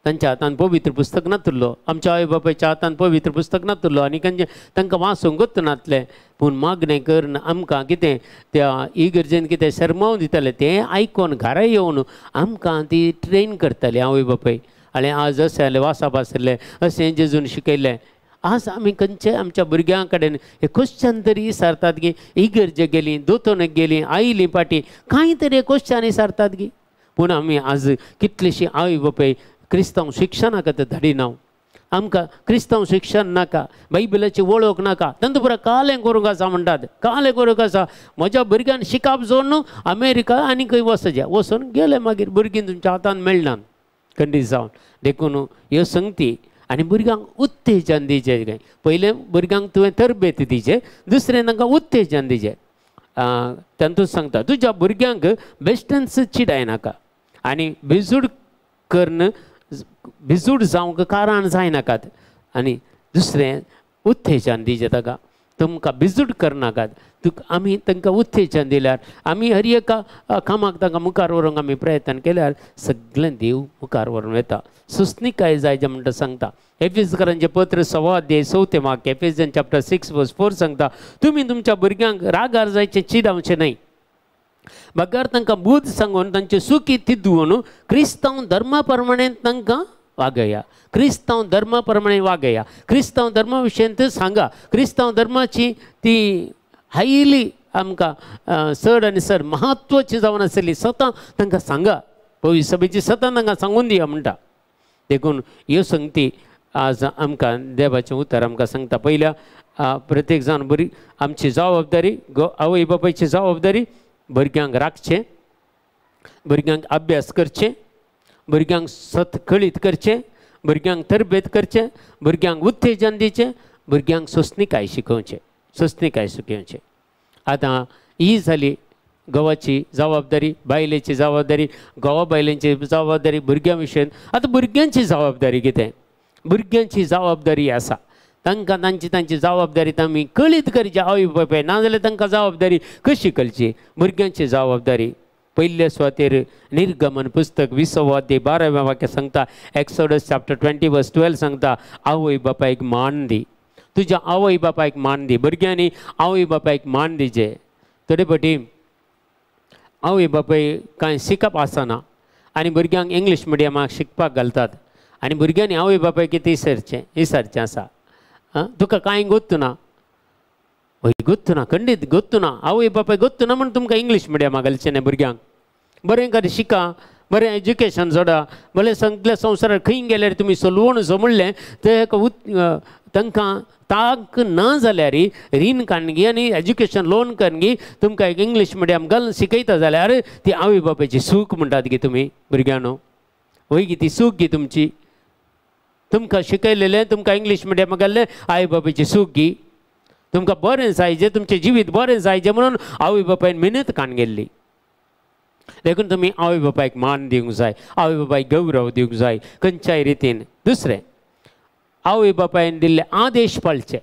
तांच्या हातान पवित्र पुस्तक नातुल्लो, आमच्या आवय बापायच्या हातान पवित्र पुस्तक नातुल्लो आनी तांकां वाचूंकच नातलें. पूण मागणें करून आमकां कितें त्या इगर्जेन कितें शर्माव दितालें तें आयकोन घरा येवन आमकां ती ट्रेन करताली आवय बापाय. आनी आज अशें जालें, वाचप आसलें, अशें जेजून शिकयलें. आज आमी खंयचे आमच्या भुरग्यां कडेन हे क्वेश्चन तरी विचारतात की इगर्जे गेली, दोतोनाक गेली, आयली पाटी, कांय तरी क्वेश्चन विचारतात की. पूण आमी आज कितलीशीं आवय बापाय क्रिस्तांव शिक्षणा खातीर धाडिना. आमकां क्रिस्तांव शिक्षण नाका, बायबलाची वळख नाका, तांतूं पुरा कालें करूंक आसा म्हणटात, कालें करूंक आसा. म्हज्या भुरग्यान शिकप सोडून न्हू अमेरिका आनी खंय वचचें, वचून गेले मागीर भुरगीं तुमच्या हातान मेळनात खंडीत जावन. देखून ह्यो संगती आनी भुरग्यांक उत्तेजन दिवचें. काय पयलें भुरग्यांक तुवें तरबेत दिवचें, दुसरें तांकां उत्तेजन दिवचें. तातूंत सांगता तुज्या भुरग्यांक बेश्टेंच चिडायनाका आनी भिजूड करून भिजूड जावंक कारण जायनाकात. आनी दुसरें उत्तेजन दिवचें ताका, तुमकां भिजूड करनाकात. तुका आमी तांकां उत्तेजन दिल्यार, आमी हर एका कामाक तांकां मुखार व्हरूंक आमी प्रयत्न केल्यार सगळें देव मुखार व्हरून वता. सुस्निकाय जाय जें म्हणटा सांगता. एफेजकारांचें पत्र 6 अध्याय 4 वाक्य, एफेजन चॅप्टर 6 वर्स 4 सांगता तुमी तुमच्या भुरग्यांक रागार जायचें चिडावचें न्हय, बगर तांकां बूद सांगून तांचे सुखी तिदून क्रिस्तांव धर्मा प्रमाणे तांकां वागया. क्रिस्तांव धर्मा प्रमाणे वागया, क्रिस्तांव धर्मा विशयांत सांगा. क्रिस्तांव धर्माची ती हायली आमकां चड आनी चड म्हत्वाची जावन आसली सतां तांकां सांगा. पवित्र सभेची सतां तांकां सांगून दिया म्हणटा. देखून ह्यो संगती आज आमकां देवाचें उतर आमकां सांगता. पयल्या प्रत्येक जाण बरी आमची जबाबदारी, आवय बापायची जबाबदारी भुरग्यांक राखचें, भुरग्यांक अभ्यास करचें, भुरग्यांक सत कळीत करचें, भुरग्यांक तरबेत करचें, भुरग्यांक उत्तेजन दिवचें, भुरग्यांक सोंसणीकाय शिकोवचें, सोंसणीकाय शिकोवचें. आतां ही जाली घोवाची जबाबदारी, बायलेची जबाबदारी, घोवा बायलेची जबाबदारी भुरग्यां विशयन. आतां भुरग्यांची जबाबदारी कितें? भुरग्यांची जबाबदारी आसा तांकां तांची तांची जबाबदारी आमी कळीत करची आवय बापाय, नाजाल्यार तांकां जबाबदारी कशी कळची? भुरग्यांची जबाबदारी पयले सुवातेर निर्गमन पुस्तक 20 अध्याय 12 वाक्य सांगता, एक्सोडस चॅप्टर 20 वर्स 12 सांगता आवय बापायक मान दी, तुज्या आवय बापायक मान दी. भुरग्यांनी आवय बापायक मान दिवचें. थोडे फावटी आवय बापाय कांय शिकप आसना आनी भुरग्यांक इंग्लीश मिडियमाक शिकपाक घालतात आनी भुरग्यांनी आवय बापायक कितें विसरचें विसरचें आसा. तुका कांय गोत्तु ना, हय गोत्तु ना, खंडीत गोत्तु ना, आवय बापाय गोत्तु ना म्हूण तुमकां इंग्लीश मिडियमाक घालचें न्हय. भुरग्यांक बरें कर शिका, बरें एज्युकेशन जोडा, भले सगल्या संवसारार खंय गेल्यार तुमी सोलवण म्हणलें ते तांकां ताक ना जाल्यार रीण काडगी आनी एज्युकेशन लोन काडगी तुमकां एक इंग्लीश मिडियम घालून शिकयता जाल्यार ती आवय बापायची सूख म्हणटात गे तुमी भुरग्यांनो. वय गी ती सूख गी तुमची, तुमकां शिकयलेलें तुमकां इंग्लीश मिडियम घाल्लें आवय बापायची सूख गी, तुमकां बरें जायजें, तुमचें जिवीत बरें जायजें म्हणून आवय बापायन मेहनत काडून गेल्ली. देखून तुमी आवय बापायक मान दिवंक जाय, आवय बापायक गौरव दिवंक जाय खंयच्याय रितीन. दुसरें आवय बापायन दिल्ले आदेश पाळचे.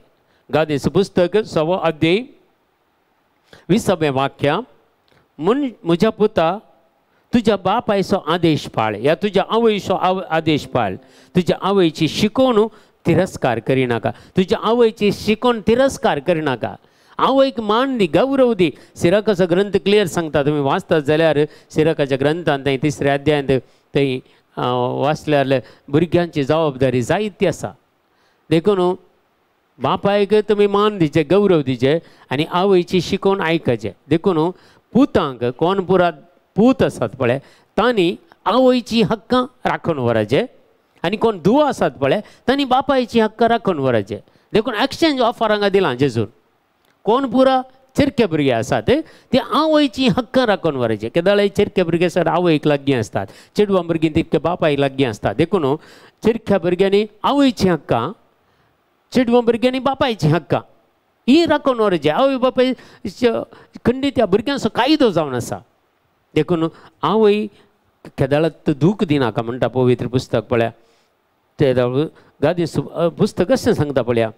गादेचें पुस्तक 6 अध्याय 20 वाक्य, म्हूण म्हज्या पुता तुज्या बापायचो आदेश पाळ या तुज्या आवयचो आदेश पाळ, तुज्या आवयची शिकोवन तिरस्कार करिनाका, तुज्या आवयची शिकोवन तिरस्कार करिनाका. आवयक मान दी, गौरव दी. सिराकाचो ग्रंथ क्लियर सांगता, तुमी वाचतात जाल्यार सिराकाच्या ग्रंथांत थंय 3 अध्यायांत थंय वाचल्यार भुरग्यांची जबाबदारी जायती आसा. देखून बापायक तुमी मान दिवचें, गौरव दिवचें आनी आवयची शिकोवन आयकचें. देखून पुतांक कोण पुरा पूत आसात पळय तांणी आवयची हक्कां राखून व्हराचें आनी कोण धुवो आसात पळय तांणी बापायची हक्कां राखून व्हराचें. देखून एक्सचेंज ऑफर हांगा दिलां जेजून. कोण पुरा चिरके भुरगे आसात ते आवयची हक्कां राखून व्हराचें. केदळाय चिरके भुरगे सर आवयक लागीं आसतात, चेडवां भुरगीं तितके बापायक लागीं आसतात. देखून चिरक्या भुरग्यांनी आवयची हक्कां, चेडवां भुरग्यांनी बापायची हक्कां ही राखून व्हराचें. आवय बापाय खंडीत ह्या भुरग्यांचो कायदो जावन आसा. देखून आवय केदळात दूख दिनाका म्हणटा पवित्र पुस्तक पळया. ते गादी पुस्तक अशें सांगता पळया,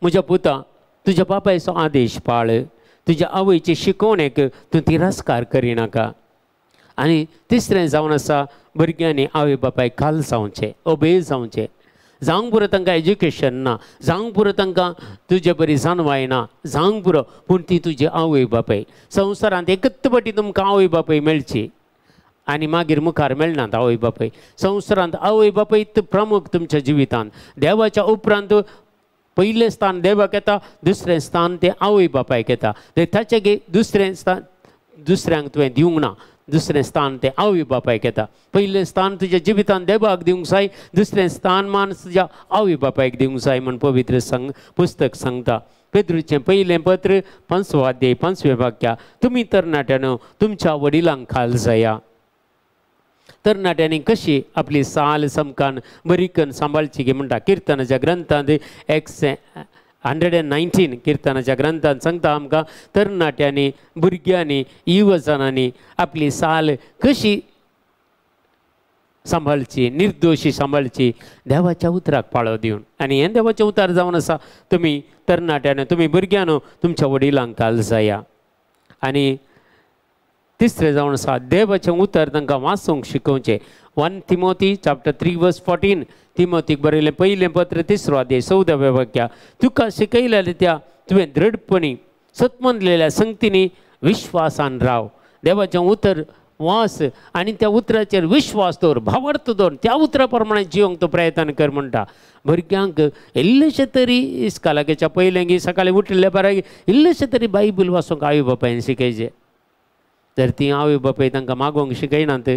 म्हज्या पुता तुज्या बापायचो आदेश पाळ, तुज्या आवयची शिकोवणेक तूं तिरस्कार करिनाका. आनी तिसरें जावन आसा भुरग्यांनी आवय बापायक खाल जावचें, ओबे जावचें. जावंक पुरो तांकां एज्युकेशन ना, जावंक पुरो तांकां तुजे बरी जाणवाय ना, जावंक पुरो, पूण ती तुजी आवय बापाय. संवसारांत एकच फावटी तुमकां आवय बापाय मेळची आनी मागीर मुखार मेळनात आवय बापाय. संवसारांत आवय बापाय प्रमुख तुमच्या जिवितांत. देवाच्या उपरांत पयलें स्थान देवाक येता, दुसरें स्थान तें आवय बापायक येता. ताचें गे दुसरें स्थान दुसऱ्यांक तुवें दिवंक ना, दुसरें स्थान तें आवय बापायक येता. पयलें स्थान तुज्या जिवितांत देवाक दिवंक जाय, दुसरें स्थान मान तुज्या आवय बापायक दिवंक जाय म्हूण पवित्र पुस्तक सांगता. पेद्रूचें पयलें पत्र 5 अध्याय 5 वाक्या, तुमी तरणाट्यानो तुमच्या वडिलांक खाल जाया, तरणाट्यांनी कशी आपली साल समकान बरीकन सांबाळची गी म्हणटा. किर्तनाच्या ग्रंथांत 119 किर्तनाच्या ग्रंथांत सांगता आमकां तरणाट्यांनी, भुरग्यांनी, युवजनांनी आपली साल कशी सांबाळची, निर्दोशी सांबाळची देवाच्या उतराक पाळो दिवन. आनी हें देवाचें उतार जावन आसा तुमी तरणाट्यान, तुमी भुरग्यांनो तुमच्या वडिलांक काल जाया. आनी तिसरें जावन आसा देवाचें उतर तांकां वाचूंक शिकोवचें. 1 तिमोती चॅप्टर 3 वर्स 14 तिमोतीक बरयलें पयलें पत्र 3 अध्याय 14व्या वाक्या, तुका शिकयलें त्या तुवें दृढपणी सतमनलेल्या संगतींनी विश्वासान राव. देवाचें उतर वास आनी त्या उतराचेर विश्वास दवर, भावार्थ दवर, त्या उतरा प्रमाणे जिवंक तो प्रयत्न कर म्हणटा. भुरग्यांक इल्लेशें तरी इस्कालागेच्या पयलें गी सकाळीं उठिल्ले बरें इल्लेशें तरी बायबल वाचूंक आवय बापायन शिकयचें. जर ती आवय बापाय तांकां मागोवंक शिकयनात,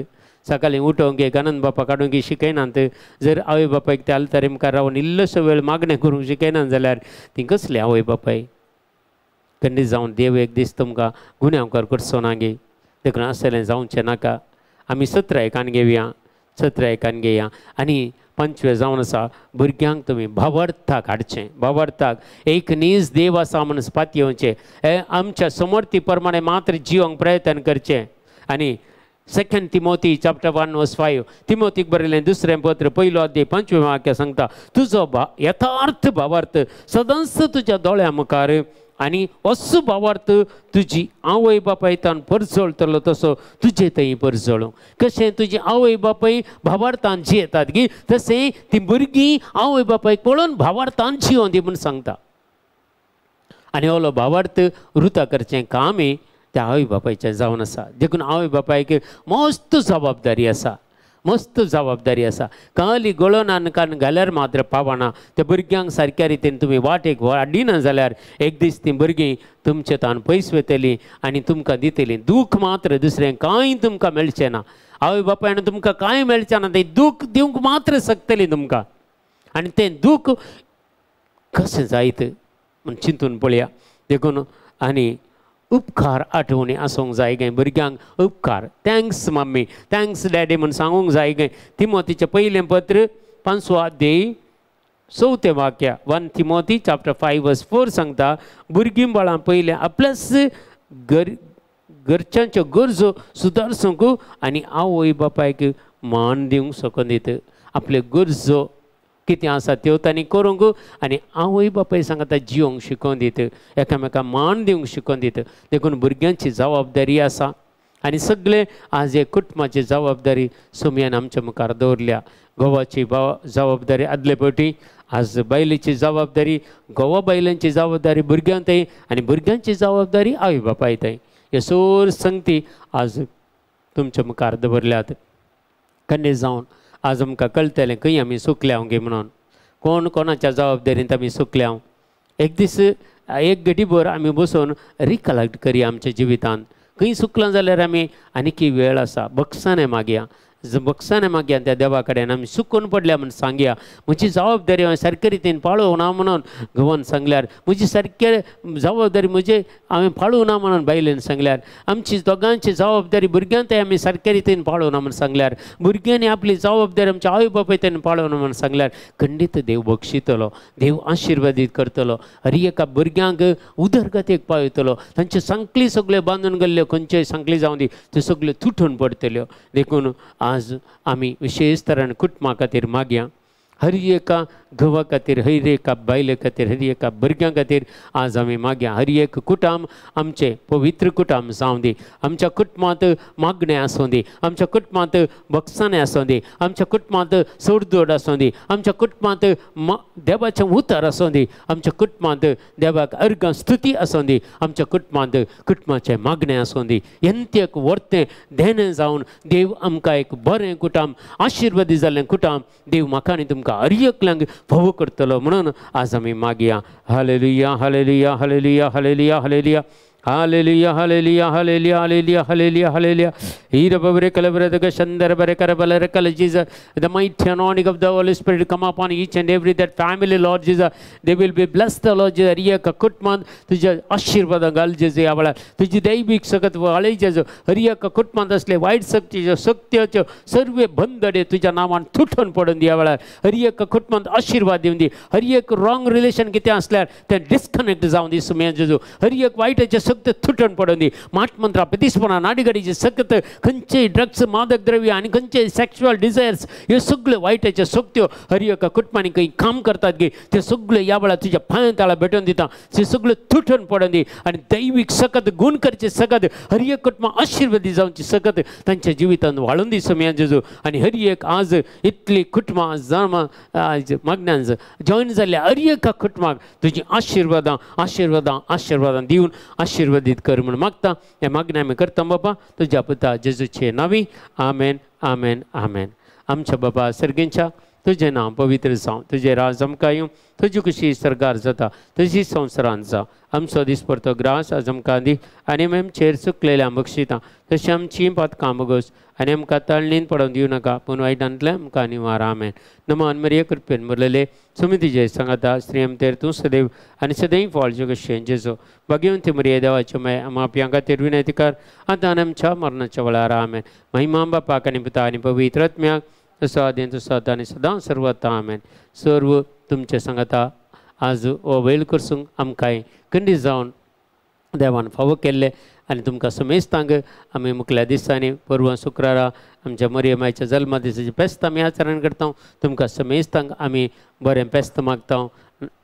सकाळीं उठोवंक एक आनंद बापा काडूंक शिकयनात, जर आवय बापायक त्या आल्तारी मुखार रावन इल्लोसो वेळ मागणें करूंक शिकयनात जाल्यार ती कसली आवय बापाय? खंडीत जावन देव एक दीस तुमकां गुन्यांवकार करचो ना गे. देखून असलें जावचें नाका. आमी 17 एकान घेवया, 17 एकान घेया. आनी 5वें जावन आसा भुरग्यांक तुमी भावार्थाक हाडचें. भावार्थाक एक नीज देव आसा म्हूण पातयेवचें, आमच्या समर्थी प्रमाणे मात्र जिवंक प्रयत्न करचें. आनी 2 तिमोती चॅप्टर 1 वर्स 5 तिमोतीक बरयलें दुसरें पत्र 1 अध्याय 5वें वाक्य सांगता, तुजो यथार्थ भावार्थ सदांच तुज्या दोळ्यां मुखार आनी असो भावार्थ तुजी आवय बापायतान परजळटलो तसो तुजे थंय परजळूं. कशें तुजी आवय बापाय भावार्थान जियेतात गी तशें ती भुरगीं आवय बापायक पळोवन भावार्थान जियों दी म्हूण सांगता. आनी ओलो भावार्थ रुता करचें काम त्या आवय बापायचें जावन आसा. देखून आवय बापायक मस्त जबाबदारी आसा, मस्त जबाबदारी आसा. काली गळोन कान घाल्यार मात्र पावना. त्या भुरग्यांक सारक्या रितीन तुमी वाटेक हाडिना जाल्यार एक दीस तीं भुरगीं तुमचे तान पयस वयतलीं आनी तुमकां दितलीं दूख मात्र, दुसरें कांय तुमकां मेळचें ना. आवय बापायन तुमकां कांय मेळचें ना, तें दूख दिवंक मात्र शकतलीं तुमकां. आनी तें दूख कशें जायत म्हूण चिंतून पळया. देखून आनी उपकार आठवणी आसूंक जाय गे भुरग्यांक. उपकार, thanks mummy, thanks daddy म्हूण सांगूंक जाय गे. तिमोतीचें पयलें पत्र 5 अध्याय 4 वाक्य 1 तिमोती चॅप्टर 5 वर्स 4 सांगता, भुरगीं बाळां पयलें आपल्याच घरच्यांच्यो गरजो सुदारसूंक आनी आवय बापायक मान दिवंक शकून दित. आपल्यो गरजो कितें आसा त्यो तांणी करूंक आनी आवय बापाय सांगता जिवंक शिकोवन दित, एकामेकांक मान दिवंक शिकोवन दित. देखून भुरग्यांची जबाबदारी आसा आनी सगळे आज हे कुटुंबाची जबाबदारी सोमयान आमच्या मुखार दवरल्या. घोवाची जबाबदारी आदले फावटी, आज बायलेची जबाबदारी, घोवा बायलांची जबाबदारी भुरग्यां थंय आनी भुरग्यांची जबाबदारी आवय बापाय थंय. हे सोर संगती आज तुमच्या मुखार दवरल्यात. कन्या जावन आज आमकां कळटलें खंय आमी सुकल्या गे म्हणून, कोण कोणाच्या जबाबदारींत आमी सुकल्या. एक दीस एक घडीभर आमी बसून रिकलेक्ट करया आमच्या जिवितांत खंय सुकलां जाल्यार आमी आनीक वेळ आसा बक्षाने मागया, बक्षाने मागया त्या देवा कडेन आमी सुकून पडल्या म्हूण सांगया. म्हजी जबाबदारी हांवें सारके रितीन पाळोवंक ना म्हणून घोवान सांगल्यार, म्हजी सारके जबाबदारी म्हजे हांवें पाळूंक ना म्हणून बायलेन सांगल्यार, आमची दोगांची जबाबदारी भुरग्यां ते आमी सारके रितीन पाळोवंक ना म्हूण सांगल्यार, भुरग्यांनी आपली जबाबदारी आमच्या आवय बापाय तेणी पाळोवंक ना म्हूण सांगल्यार खंडीत देव बक्षितलो, देव आशिर्वादीत करतलो, हर एका भुरग्यांक उदरगतेक पावयतलो. तांच्यो सांकली सगळ्यो बांदून गेल्ल्यो खंयच्योय सांकली जावं दी त्यो सगळ्यो तुटून पडटल्यो. देखून आज आमी विशेष तरान कुटुंबा खातीर मागया, हर एका घोवा खातीर, हर एका बायले खातीर, हर एका भुरग्यां खातीर आज आमी मागया. हर एक कुटुंब आमचें पवित्र कुटुंब जावं दी, आमच्या कुटुंबांत मागणें आसूं दी, आमच्या कुटुंबांत बक्षाणें आसूं दी, आमच्या कुटुंबांत सोडदोड आसूं दी, आमच्या कुटुंबांत देवाचें उतर आसूं दी, आमच्या कुटुंबांत देवाक अर्गां स्तुती आसूं दी, आमच्या कुटुंबांत कुटुंबाचें मागणें आसूं दी. एंत्यक वर्तें देणें जावन देव आमकां एक बरें कुटुंब, आशिर्वादी जाल्लें कुटुंब देव म्हाका आनी तुमकां हर एकल्यांक फावो करतलो म्हणून आज आमी मागया. Hallelujah, hallelujah, hallelujah, hallelujah, hallelujah. Hallelujah, hallelujah, hallelujah, hallelujah, hallelujah, hallelujah. Jesus, the mighty anointing of the Holy Spirit come upon each and every that family, Lord Jesus. They will be blessed, Lord Jesus. हर कुटुंबांत तुझ्या आशीर्वाद घाल जेजू ह्या वेळार तुजी दैवीक सकत वाळय जेजू. हर एका कुटुंबांत असले वायट शक्तीच्यो शक्त्योच्यो सर्व बंदडे तुज्या नांवान तुटून पडून दी ह्या वेळार. हर एका कुटुंबांत आशीर्वाद दिवन दी. हर एक रॉंग रिलेशन कितें आसल्यार तें डिस्कनेक्ट जावन दी सुम्या जेजू. हर एक वायटाचे शक्त तुटून पडून दी. माटमंत्रा प्रतिस्पणा नाडीगाडीचे शक्त खंयचेय ड्रग्स मादक द्रव्य आनी खंयचेय सेक्शुअल डिझायर्स ह्यो सगळ्यो वायटाच्यो शक्त्यो हर एका कुटुंबांनी खंय काम करतात गे ते सगळे ह्या वेळार तुज्या पांयां ताळा भेटून दिता. ते सगळे तुटून पडून दी आनी दैवीक सकत गुण करचे सकत हर एक कुटुंबां आशिर्वादी जावची सकत तांच्या जिवितांत वाळून दी सुम्या जेजू. आनी हर एक आज इतली कुटुंबां जामा मागण्यान जॉयन जाल्ल्या हर एका कुटुंबाक तुजी आशिर्वादां आशिर्वादां आशिर्वादां दिवन आशिर्वादीत कर म्हूण मागता. हें मागणें आमी करता बाबा तुज्या पुता जेजूचे नांवी. आमेन, आमेन, आमेन. आमच्या बाबा सर्गेंच्या तुजें नांव पवित्र जावं, तुजें राज आमकां येवं, तुजी खुशी सरकार जाता तशी संवसारांत जावं. आमचो दिसपडतो ग्रास आज आमकां दी आनी आमी आमचेर चुकलेल्या बक्षिता तशी आमची पातकां बगोस आनी आमकां ताळणीन पडोवन दिवं नाका पूण वायटांतलें आमकां निवार. आमेन. नमन मरिये कृपेन भरलेले सुमितीजे सांगाता श्रीयमतेर तूं सदैव आनी सदैव फॉळचे कशें जेजो भाग्यवंती मरिये देवाच्यो माय आमप्यां खातीर विनंती कर आतां आनी आमच्या मरणाच्या वेळार. आमेन. महिमा बापाक आनी पुता आनी पवित्र आत्म्याक तसो आदीं तसो आतां आनी सदां सर्वता. आमेन. सर्व तुमचे सांगाता आज हो वेळ करसूंक आमकां खंडीत जावन देवान फावो केल्ले आनी तुमकां समेस्तांक आमी मुखल्या दिसांनी परवां शुक्रारा आमच्या मरियमायच्या जल्मा दिसाचें फेस्त आमी आचरण करता. तुमकां समेस्तांक आमी बरें फेस्त मागता.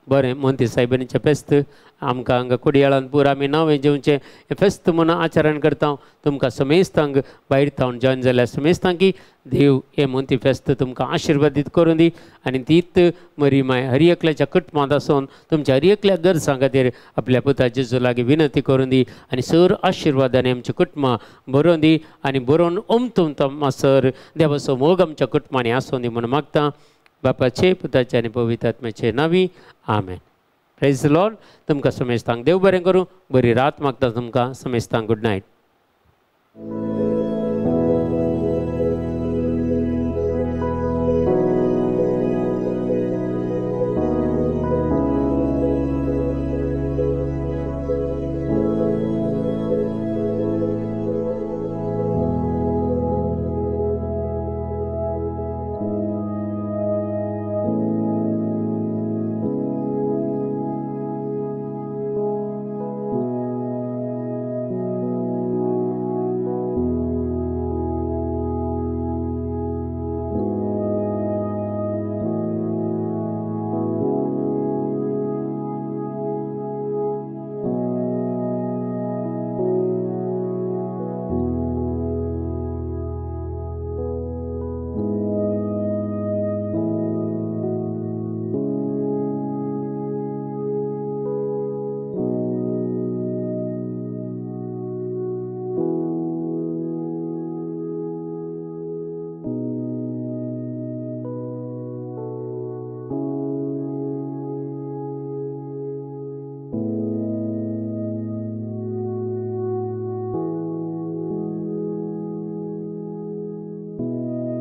बरें मोंती सायबिणीचें फेस्त आमकां हांगा कोडियाळांत पूर आमी नवें जेवचें हें फेस्त म्हूण आचरण करता. तुमकां समेस्तांक भायर थावन जॉयन जाल्यार समेस्तांकी देव हें मोंती फेस्त तुमकां आशिर्वादीत करूं दी आनी तीत मरी माय हर एकल्याच्या कुटुंबांत आसून तुमच्या हर एकल्या गरजां खातीर आपल्या पुता जेजू लागीं विनंती करूं दी आनी सर आशिर्वादांनी आमची कुटुंबां बरोवन दी आनी बरोवन ओमतुमता सर देवाचो मोग आमच्या कुटुंबांनी आसूं दी म्हूण मागता. बापाचे पुताचे आनी पवित्र आत्म्याचे नांवी. आमेन. Praise the Lord. तुमकां समेस्तांक देव बरें करूं. बरी रात मागता तुमकां समेस्तांक. Good night.